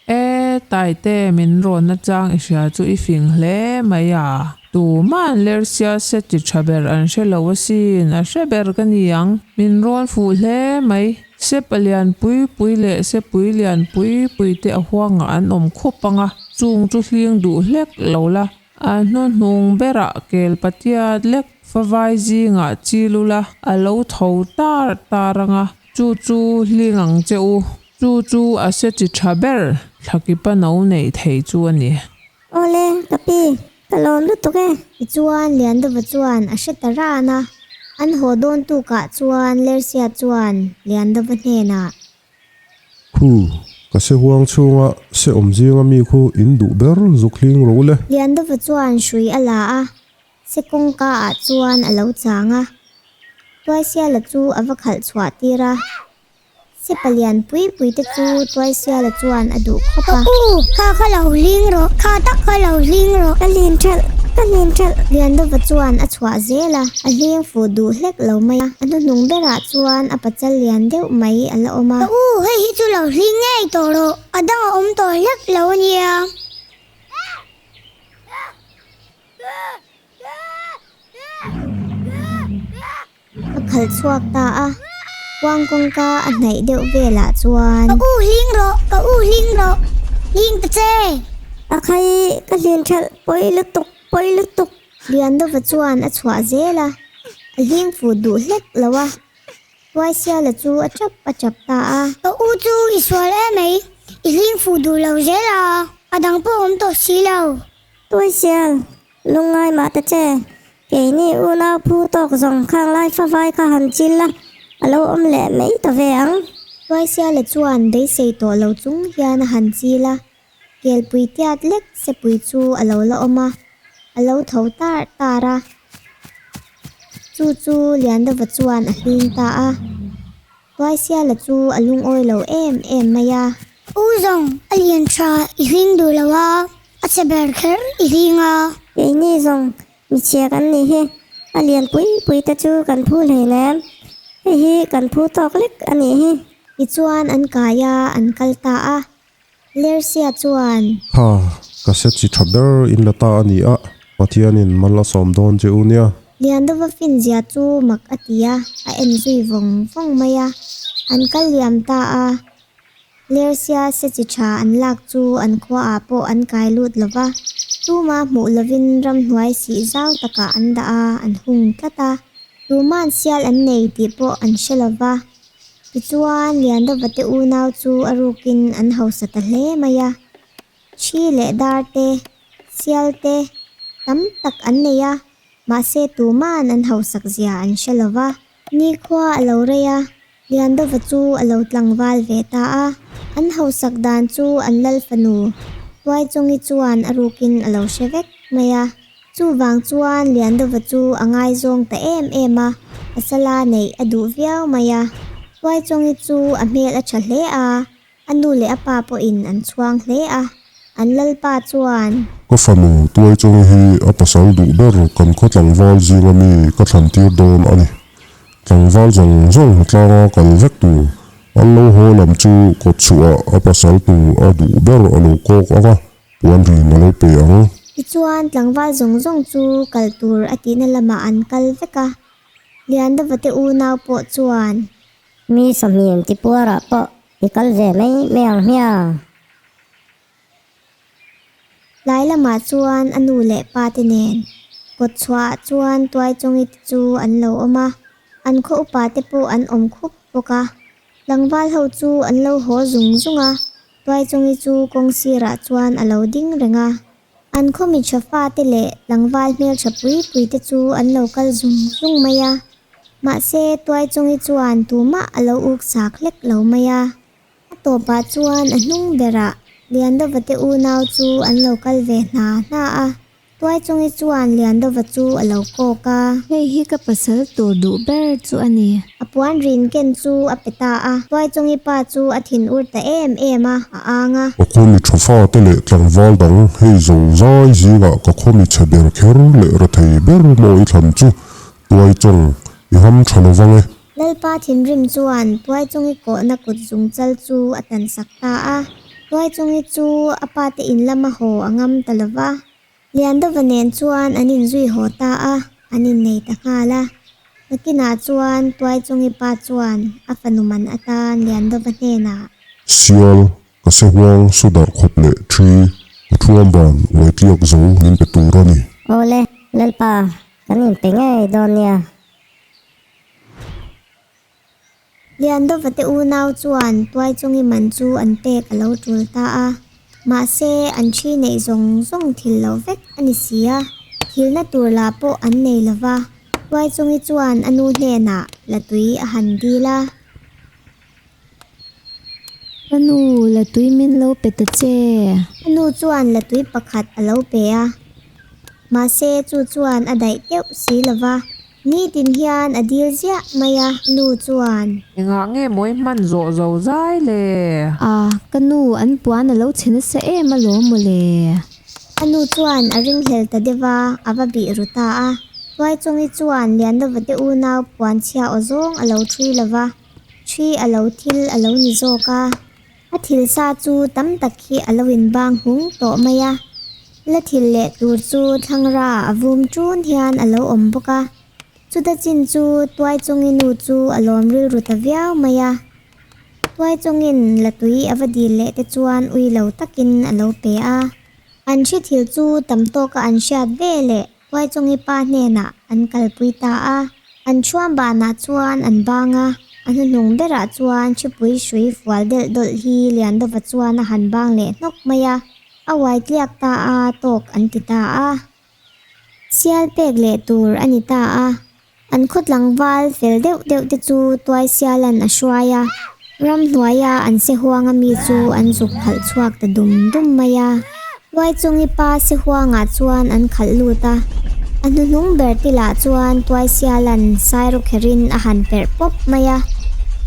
E, Taite min rawn na chang i hria chu i fing hle mai a, tuma'n Lersia se ti tha ber an hre lo asin, a hre ber ka ni ang, min rawn fuh hle mai, se palian pui pui leh se pui lian pui pui te a huangah an awm khup ang a, chung chu hling duh hlek lo la. A hnuhnung berah kel patiat lek favai zingah chil ula a lo tho tar tar ang a, chu chu hling ang che u. Chu chu a se chi tha ber thlakipa no neih thei chu a ni. Awle, ka pi, ka lawm lutuk e. Tichuan Liandova chuan a hre ta ran a, an haw dawn tukah chuan Lersia chuan Liandova hnenah. Khu, ka se huang chhunga se awm zinga mi khu in duh ber zuk hling ro le. Liandova chuan hrui a la a, se kawngka ah chuan a lo chang a. Tuaisiala chu a va khalh chhuah tir a. Se palian pui pui te chu Tuaisiala chuan a duh khawp a. Ka u, kha kha lo hling rawh, kha tak kha lo hling rawh. Ka lin thelh, Ka hnin ṭhelh. Liandova chuan a chhuah zel a, a hling fuh duh hlek lo mai a. A hnuhnung berah chuan a pachal lian deuh mai a la awm a. Ka u, hei hi chu lo hling ngei tawh rawh, a dang a awm tawh hlek lo a nia. A khalh chhuak ta a, kuang kawngka a hnaih deuh velah chuan. Ka u hling rawh, ka u hling rawh, hling ta che! A khai ka hlin ṭhelh pawi lutuk, pawi lutuk. Liandova chuan a chhuah zel a, a hling fuh duh hlek lo a, Tuaisiala chu a chap a chap ta a. Ka u chu i sual em mai, i hling fuh duh lo zel a, a dang pawh awm tawh si lo. Tuaisial, Lungngai mah ta che, keini unau phu tawk zawng khang lai favai kha han chil a, a lo awm leh mai ta ve ang. Tuaisiala chuan beisei tawh lo chung hian a han chil a, kelpui tiat lek sepui chu a lo la awm a, a lo tho tar tar a. Chu chu Liandova chuan a hling ta a. Tuaisiala chu a lungawi lo em em mai a. U zawng, a lian tha i hling duh lo a, a chhe ber kher i hling a. Keini zawng, michhia kan nih hi, a lian pui pui te chu kan phu hleinem, hei hi kan phu tawk lek a nih hi. Tichuan an kai a, an kal ta a. Lersia chuan. Ha, ka se chi tha ber in la ta a ni a, Pathianin mal a sawm dawn che u nia. Liandova finzia chu mak a ti a, a en zui vawng vawng mai a. An kal liam ta a, Lersia se chi tha an lak chu an khuaah pawh an kai lut lo va, tuma hmuh lovin ramhnuai sih zau takah an dah a, an hung tlat a. Tuma'n sial an nei tih pawh an hre lo va. Tichuan, Liandova te unau chu a rukin an hausa ta hle mai a. Thi leh dar te, sial te tam tak an nei a, mahse tuma'n an hausak zia an hre lo va. Nikhua a lo rei a, Liandova chu a lo tlangval ve ta a. An hausak dan chu an lal fanu Tuaichawngi chuan a rukin a lo hre vek mai a. Chuvang chuan Liandova chu a ngaizawng ta em em a, pasala neih a duh viau mai a. Tuaichawngi chu a hmel a tha hle a, A nu leh a pa pawhin an chhuang hle a, an lalpa chuan. Ka fanu Tuaichawngi hi a pasal duh ber kan khaw tlangval zinga mi ka thlan tir dawn a ni. Tlangval zawng zawng tlanga kal vek tur, an lo haw lam chu kawt chhuah a pasal tur a duh ber a lo kawk ang a, puan rin a lo pe ang. Tichuan tlangval zawng zawng chu kal tur a tihna lamah an kal vek a, Liandavate unau pawh chuan. Mi sawmhnih inti puarah pawh i kal ve mai mai ang hmiang. Tlai lamah chuan a nu leh pa te nen kawt chhuahah chuan Tuaichawngi te chu an lo awm a, an khaw upa te pawh an awm khup bawk a. Tlangval ho chu an lo haw zung zung a, Tuaichawngi chu kawng sirah chuan a lo ding reng a. An khaw mi tha fate leh tlangval hmeltha pui pui te chu an lo kal zung zung mai a. Mahse, Tuaichawngi chuan tumah a lo uk chak hlek lo mai a. A tawpah chuan a hnung berah Liandova te unau chu an lo kal ve hna hna a. Tuaichawngi chuan Liandova chu a lo kawk a. Hei hi ka pasal tur duh ber chu a ni. A puan rin ken chu a pe ta a. Tuaichawngi pa chu a thin ur ta em em a, a ang a. Ka khaw mi tha fate leh tlangval dang hei zo zai zingah ka khaw mi chhe ber kher leh rethei ber mawi thlan chu Tuaichawng i ham tha lo vang e. Lalpa thinrim chuan Tuaichawngi kawhna kut zung chal chu a tan sak ta a. Tuaichawngi chu a pate in lama haw a ngam ta lo va. Liandova nen chuan an inzui haw ta a, an innei ta nghal a. Nakinah chuan Tuaichungi pa chuan a fanu man atan Liandova hnenah. Sial, ka se huang su darh khawp leh thi, ka thuam van uai tliak zo min pe tur a ni. Awle, Lalpa, kan inpe ngei dawn nia. Liandova te unau chuan Tuaichungi man chu an pek a lo tul ta a, mahse an thi neih zawng zawng thil lo vek a ni si a, thilna tur lah pawh an nei lo va, Tuaichungi chuan a nu hnenah la tui a han dil a. Ka nu, la tui min lo pe ta che. A nu chuan la tui pakhat a lo pe a, mahse chu chuan a daih teuh si lo va. Nitin hian a dil ziah mai a, nu chuan. Engah nge mawi hman zawh zo zai le? A, ka nu, an puan a lo chhe nasa em alawm mawle. A nu chuan a ringhlel ta deuh a, a va bih ru ta a. Tuaichawngi chuan Lianlova te unau puan chhia aw zawng a lo ṭhui lo va, ṭhi a lo thil a lo ni zawk a. A thil sa chu tam tak hi a lo inbang hung tawh mai a, la thil leh tur chu thlangra a vum ṭun hian a lo awm bawk a. Chuta chin chu Tuaichawngi nu chu a lawm rilru ta viau mai a. Tuaichawngin la tui a va dil leh te chuan ui lo takin a lo pe a. An hri thil chu tam tawka an hriat ve leh Tuaichawngi pa hnenah an kalpui ta a. An thuam banah chuan an bang a, a hnuhnung berah chuan hripui hrui fual delh dawlh hi Liandova chuan a han bang leh hnawk mai a, a uai tliak ta a tawk an ti ta a. Sial pek leh tur a ni ta a, an khaw tlangval fel deuh deuh te chu Tuaisiala'n a hruai a, ramhnuaia an sehuanga mi chu an zuk khalh chhuak ta dum dum mai a. Tuaichungi pa sehuangah chuan an khalh lut a, a hnuhnung ber tilah chuan Tuaisiala'n sairawkherin a han perh pawp mai a,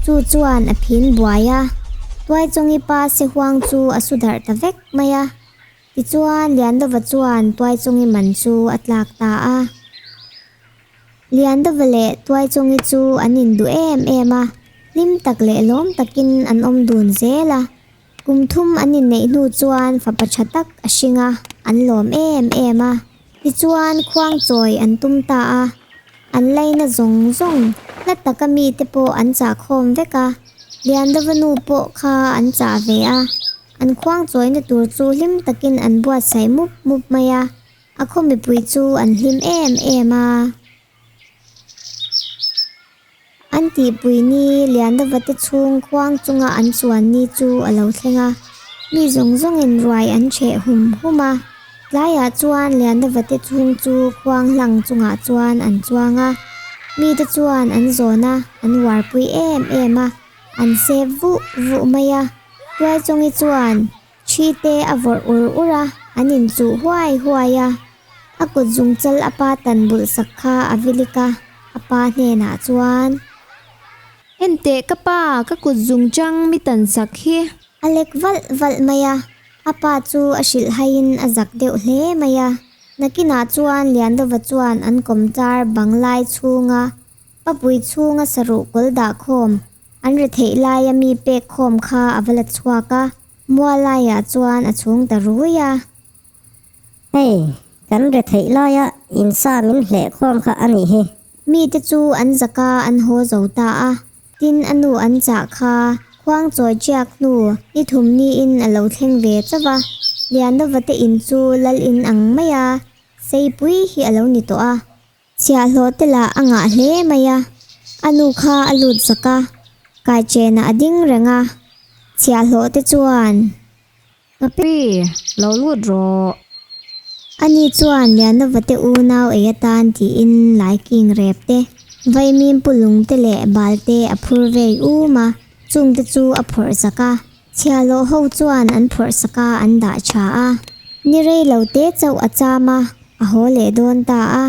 chu chuan a phin buai a, Tuaichungi pa sehuang chu a su darh ta vek mai a. Tichuan, Liandova chuan Tuaichungi man chu a tlak ta a. Liandova leh Tuaichungi chu an induh em em a, hlim tak leh lawm takin an awm dun zel a. Kum thum an inneih hnu chuan fapa tha tak a hring a, an lawm em em a. Tichuan, khuangchawi an tum ta a, an laina zawng zawng hla taka mite pawh an chahkhawm vek a, Liandova nu pawh kha an chah ve a. An khuang chawina tur chu hlim takin an buatsaih mup mup mai a, a khaw mipui chu an hlim em em a. An tihpui ni Liandova te chhung khuang chunga an chuan ni chu a lo thleng a, mi zawng zawngin ruai an chheh hum hum a. Tlaiah chuan Liandova te chhung chu khuang hlang chungah chuan an chuang a, mite chuan an zawn a, an uarpui em em a, an sep vuh vuh mai a. Tuaichawngi chuan thi te a vawrh ur ur a, an inchuh huai huai a. A kut zungchal a pa tan bulh sak kha a vilik a, a pa hnenah chuan. Enteh ka pa, ka kut zungchang mi tan sak hi. A lek valh valh mai a, a pa chu a hrilh haiin a zak deuh hle mai a. Nakinah chuan Liandova chuan an kawmchar bang lai chhunga papui chhunga saruh kawl dah khawm An retheih laia mi pek khawm kha a va la chhuak a, mual laiah chuan a chhung ta rui a. Hei, kan retheih laia insa min hleh khawm kha a nih hi. Mite chu an zak a, an haw zo ta a. Tin, a nu an chah kha khuang chawi ṭiak hnu ni thum niin a lo thleng ve chauh a. Lianlova te in chu lal in ang maia seipui hi a lo ni tawh a. Chhiahhlawh te lah a ngah hle mai a, a nu kha a lut zak a, kaichena a ding reng a, chhiahhlawh te chuan. Ka pi, lo lut rawh. Ani chuan Lianova te unau ei atan tiin laiking rep te, vaimim pulung te leh bal te a phur vei um a, chung te chu a phawrh zak a, chhiahhlawh ho chuan an phawrh sak a an dah tha a. Ni rei lo te chauh a cham a, A haw leh dawn ta a,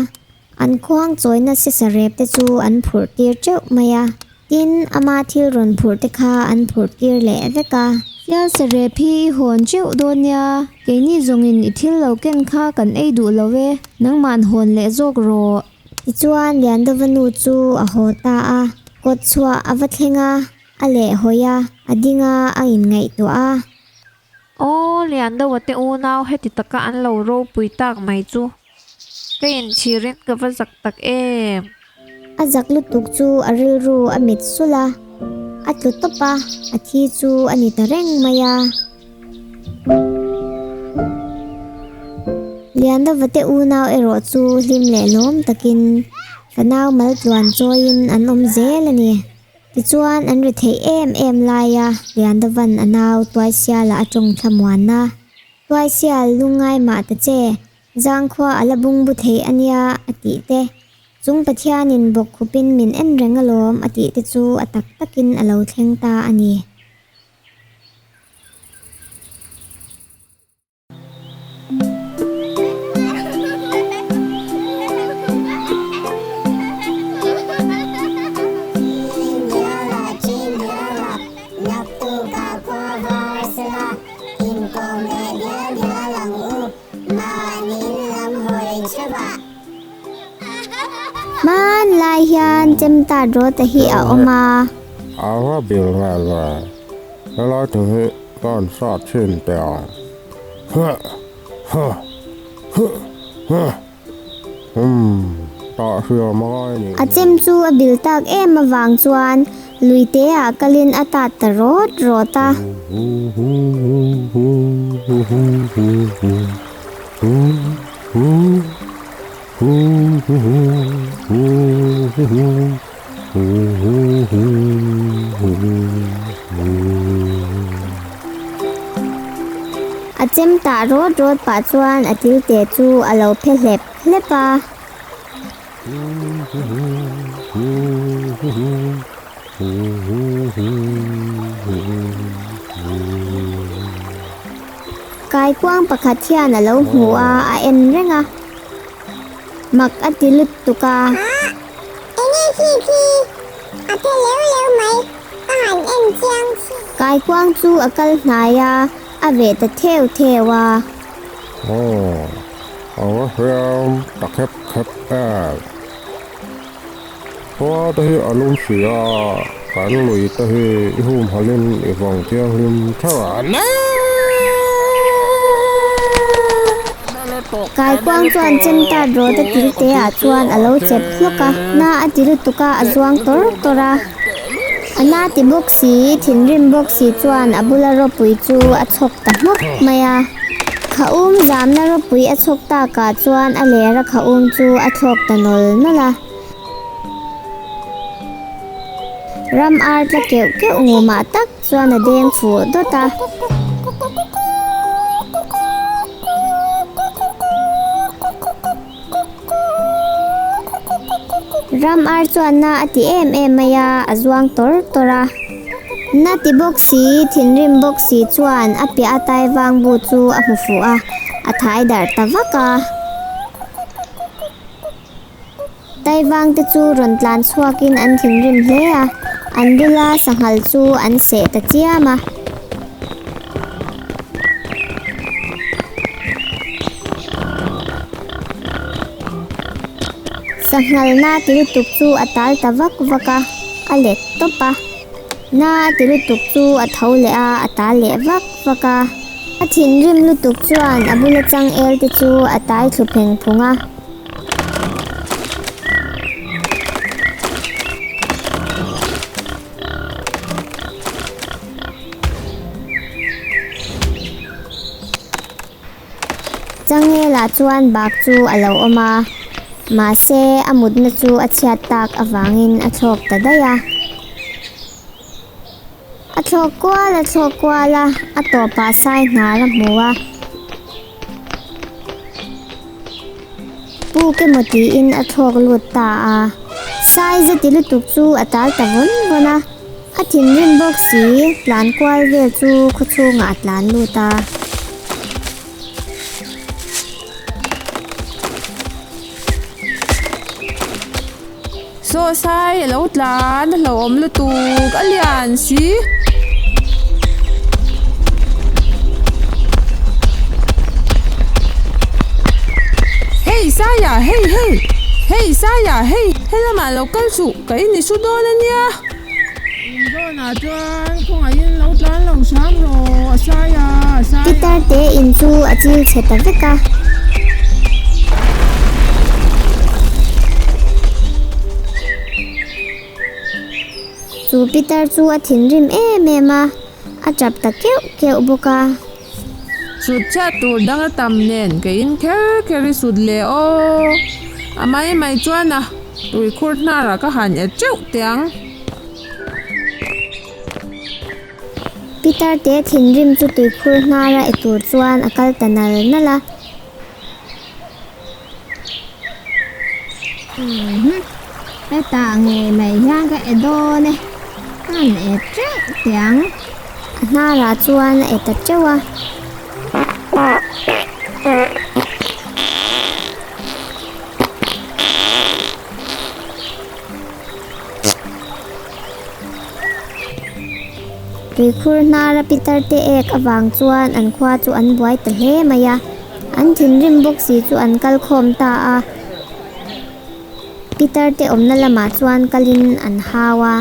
an khuang chawina sisa rep te chu an phurh tir teuh mai a, tin ama thil rawn phurh te kha an phurh tir leh vek a. Sial sarep hi i hawn teuh dawn nia, keini zawngin i thil lo ken kha kan ei duh lo e, nangma'n hawn leh zawk rawh. Tichuan Liandova nu chu a haw ta a, kawt chhuah a va thleng a, a leh hawi a, a ding a, a inngaihtuah a. Aw, Liandoa te unau heti taka an lo ropui tak mai chu ka inchhirin ka va zak tak em. A zak lutuk chu a rilru a mit sulh a, a tlu tawp a, a thi chu a ni ta reng mai a. Liandova te unau erawh chu hlim leh lawm takin fanau maltluan chawiin an awm zel a ni. Tichuan, an ri theih em em laia Liandavan a nau Tuaisiala a tawng thlamuanna. Tuaisial, lungngai mah ta che, zangkhua a la bungbu thei a nia, a tih te. Chung Pathianin bawk khupin min en reng alawm, a tih te chu a tak takin a lo thleng ta a ni. Helai hian chemtat rawta hi a awm a. A va bil vel ve. Helai te hi ka han sat chhin teh ang. Huh! Huh! Huh! Huh! Umm, tah hriam a ngai nih A chem chu a bil tak em avang chuan luite ah kalin a tat ta rawt rawt a. A chem tah rawt rawt pah chuan a tilte chu a lo phe hlep hlep a. Kaikuang pakhat hian a lo hmu a, a en reng a. Mak a ti lutuk a. Hah? Enge khi khi? A phe leu leu mai, ka han en chiang chhin. Kaikuang chu a kal hnai a, a veh ta theu theu a. Aw, a va hriam ta khep khep em. Khua te hi a lum si a, kan lui te hi i humhalin i vawng thianghlim theuh a. Kaikuang chuan chemtat rawt a til te ah chuan a lo chep hlawk a, na a ti lutuk a, a zuang tawr tawr a. A na ti bawk si, thinrim bawk si chuan a bula ropui chu a chhawk ta hmawk mai a. Khaum zamna ropui a chhawk takah chuan a lera khaum chu a thlawk ta nawl nawl a. Ram ar tla keuh keuh ngumah tak chuan a deng fuh dawt a. Ram ar chuan na a ti em em mai a, a zuang tawr tawr a. Na ti bawk si, thinrim bawk si chuan a piah a taivang bu chu a hmu fuh a, a thai darh ta vak a. Taivang te chu rawn tlan chhuakin an thinrim hle a, an bula sanghal chu an seh ta chiam a. Sanghal na ti lutuk chu a tal ta vak vak a, a let tawp a. Na ti lutuk chu a tho leh a, a tal leh vak vak a. A thinrim lutuk chuan a bula changel te chu a tai thlu pheng phung a. Changela chuan bak chu a lo awm a, mahse a mutna chu a chhiat tak avangin a thlawk ta daih a. A thlawk kual a thlawk kual a, a tawpah sai hnar a hmu a. Puk emaw tiin a thlawk lut ta a. Sai zeti lutuk chu a tal ta vawn vawn a. A thinrim bawk si, tlan kual vel chu khaw chhungah a tlan lut a. Saw sai a lo tlan a hlauhawm lutuk a lian si. Hei Saia hei hei hei Saia hei helamah lo kal suh ka in i su dawn a nia. In zawnah chuan khawngaihin lo tlan lo hram rawh a Saia a Saia. Pitar te in chu a chil chhe ta vek a. Chu Pitar chu a thinrim em em a, a tap ta keuh keuh bawk a. Sut chhiat tur dang a tam nen kei in kher kher i sut leh aw. A mai mai chuan a tuikhur hnarah ka han et teuh teh ang. Pitar te thinrim chu tuikhur hnara e tur chuan a kal ta nal nal a. Hetah ngei mai hian ka e dawn e, ka han e teuh teh ang. A hnarah chuan a e ta teuh a. Tuikhur hnara pitar te ek avang chuan an khua chu an buai ta hle mai a, an thinrim bawk si chu an kal khawm ta a. Pitar te awmna lamah chuan kalin an hau a.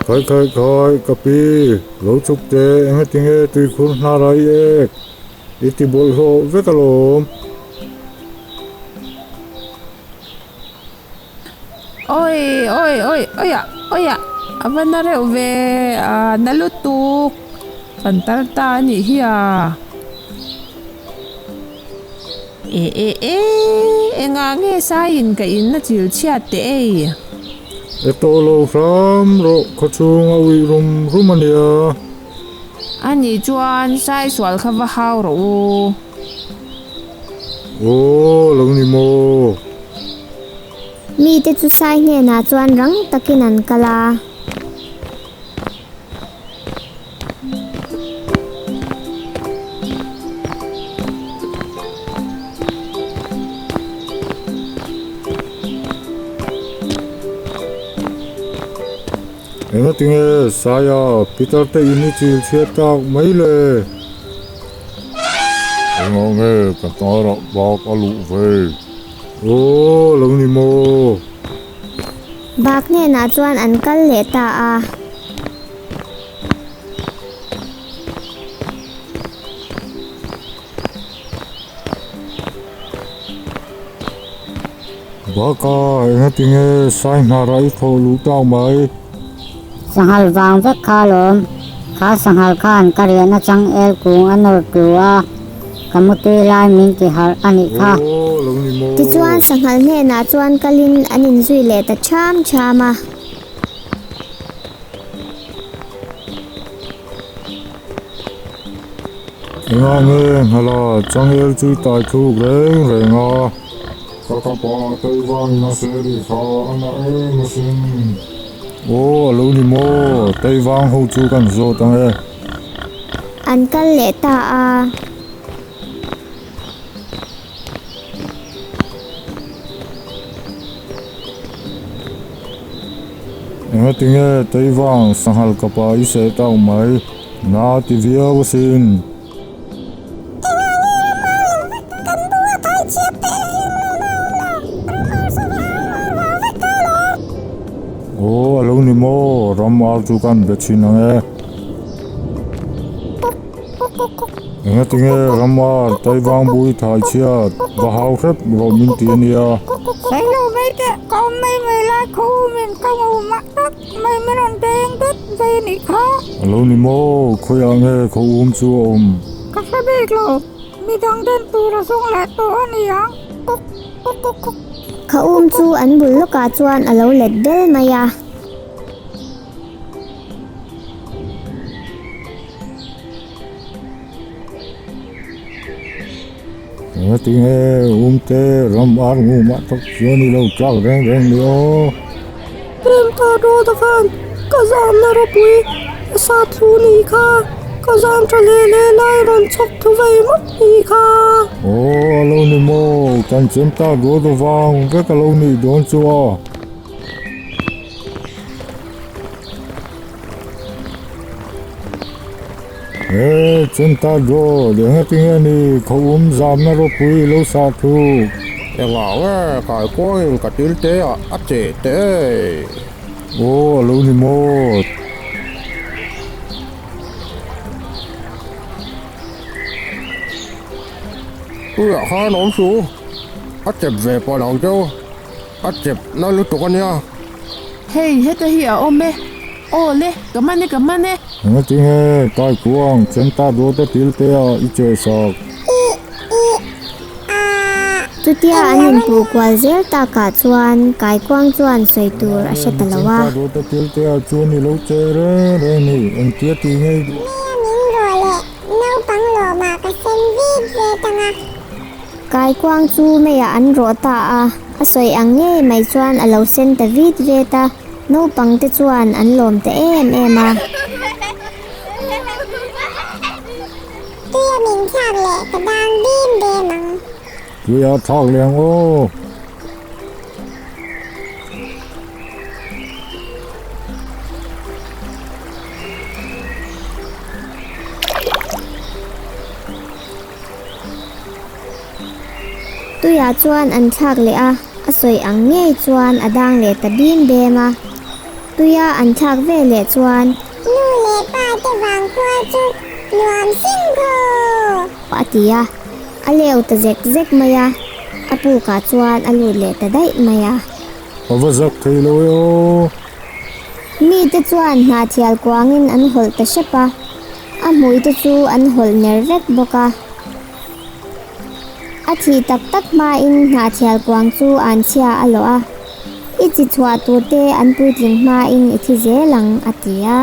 Khai khai khai, ka pi, lo chhuk teh, engatinge tuikhur hnar a i ek? I ti bawlhhlawh vek alawm. Oi oi oi oi ah oi ah a va na reuh ve a na lutuk kan tar ta a nih hi a. E e e engah nge saiin ka in a chil chhiat teh ei. E tawh lo hram rawh khawchhung a uih rum rum a nia. A nih chuan sai sual kha va hau rawh u. Aw lo ni maw? Mite chu sai hnenah chuan rang takin an kal a. Engatinge Saia Peter te in i chil chhiat tak mai le? Engah nge ka hnarah bak a luh ve? Aw lo ni maw? Bak hnenah chuan an kal leh ta a. Baka, engatinge sai hnarah i thawh luh tak mai? Sanghal vang vek kha alawm. Kha sanghal khan ka riahna changel kung a nawr tlu a, ka mutui lai min ti harh a nih kha. Tichuan sanghal hnenah chuan kalin an inzui leh ta ṭham ṭham a. Engah nge hnala changel chu i tai thluk reng reng a? Ka kapa tei vangin a seri kha a na em asin. Aw a lo ni maw, tei vang ho chu kan zawt ang e. An kal leh ta a. Engatinge tei vang sanghal kapa i seh tak mai, na ti viau asin. Aw a lo ni maw, ram ar chu kan be thin ang e. Engatinge ram ar Taivang bui thai chhiat va hau hrep rawh min ti a nia. Sailo mai teh, ka awm mai mai lai khaw-umin ka ngu mah tak mai min rawn deng dawt vei a nih kha. A lo ni maw, khawiah nge khaw-um chu a awm? Ka hre bik lo, midang den tur a zawng leh tawh a ni ang. Kuk kuk kuk kuk. Khaw-um chu an bul lawkah chuan a lo let bel mai a. Engatinge umte ram ar ngu mah tak chuan i lo tlak reng reng ni aw. Remta Rawda khan ka zamna ropui a sa thu ni kha ka zam tha hle hle lai rawn chhawk thu vei mawp ni kha. Aw a lo ni maw, kan chemta Rawda vang vek a lo nih dawn chu a. He chunta draw leh engatinge ni khawum zamna ropui lo sah thu. Engah nge kaikuangin ka til te ah a cheh teh e. Aw a lo ni maw. Tuiah khan awm suh, a chep ve pawh lo cheu. A chep na lutuk a nia. Hei heta hi a awm e. Aw le, ka man e, ka man e. Engatinge Taikuang chenta duata til te ah i cheh sak? Chutia an inpuh kual zel takah chuan Kaikuang chuan sawi tur a hre ta lo a. Chenta duata til te ah chuan i lo cheh reng reng ni, engtia tih nge i duh? Nia min rawh leh naupang lawmah ka sen vit vet ang a. Kaikuang chu meiah an rawh ta a. A sawi ang ngei mai chuan a lo sen ta vit vet a, naupang te chuan an lawm ta em em a. Tuia min thlak leh ka dang bim bem ang. Tuia thlak leh ang aw. Tuiah chuan an thlak leh a, a sawi ang ngei chuan a dang leh ta bim bem a. Tuia an thlak ve leh chuan. Nu leh pa te vang khua chu nuam sin khaw! A ti a, a leu ta zek zek mai a, a pukah chuan a lut leh ta daih mai a. A va zak thei lo e aw! Mite chuan hnahthial kuangin an hawlh ta hrep a, a hmuite chu an hawlh ner vek bawk a. A thih tak tak hmain hnahthial kuang chu an chhia a lawh a, I chi chhuah turte an puitling hmain i thi zel ang, a ti a.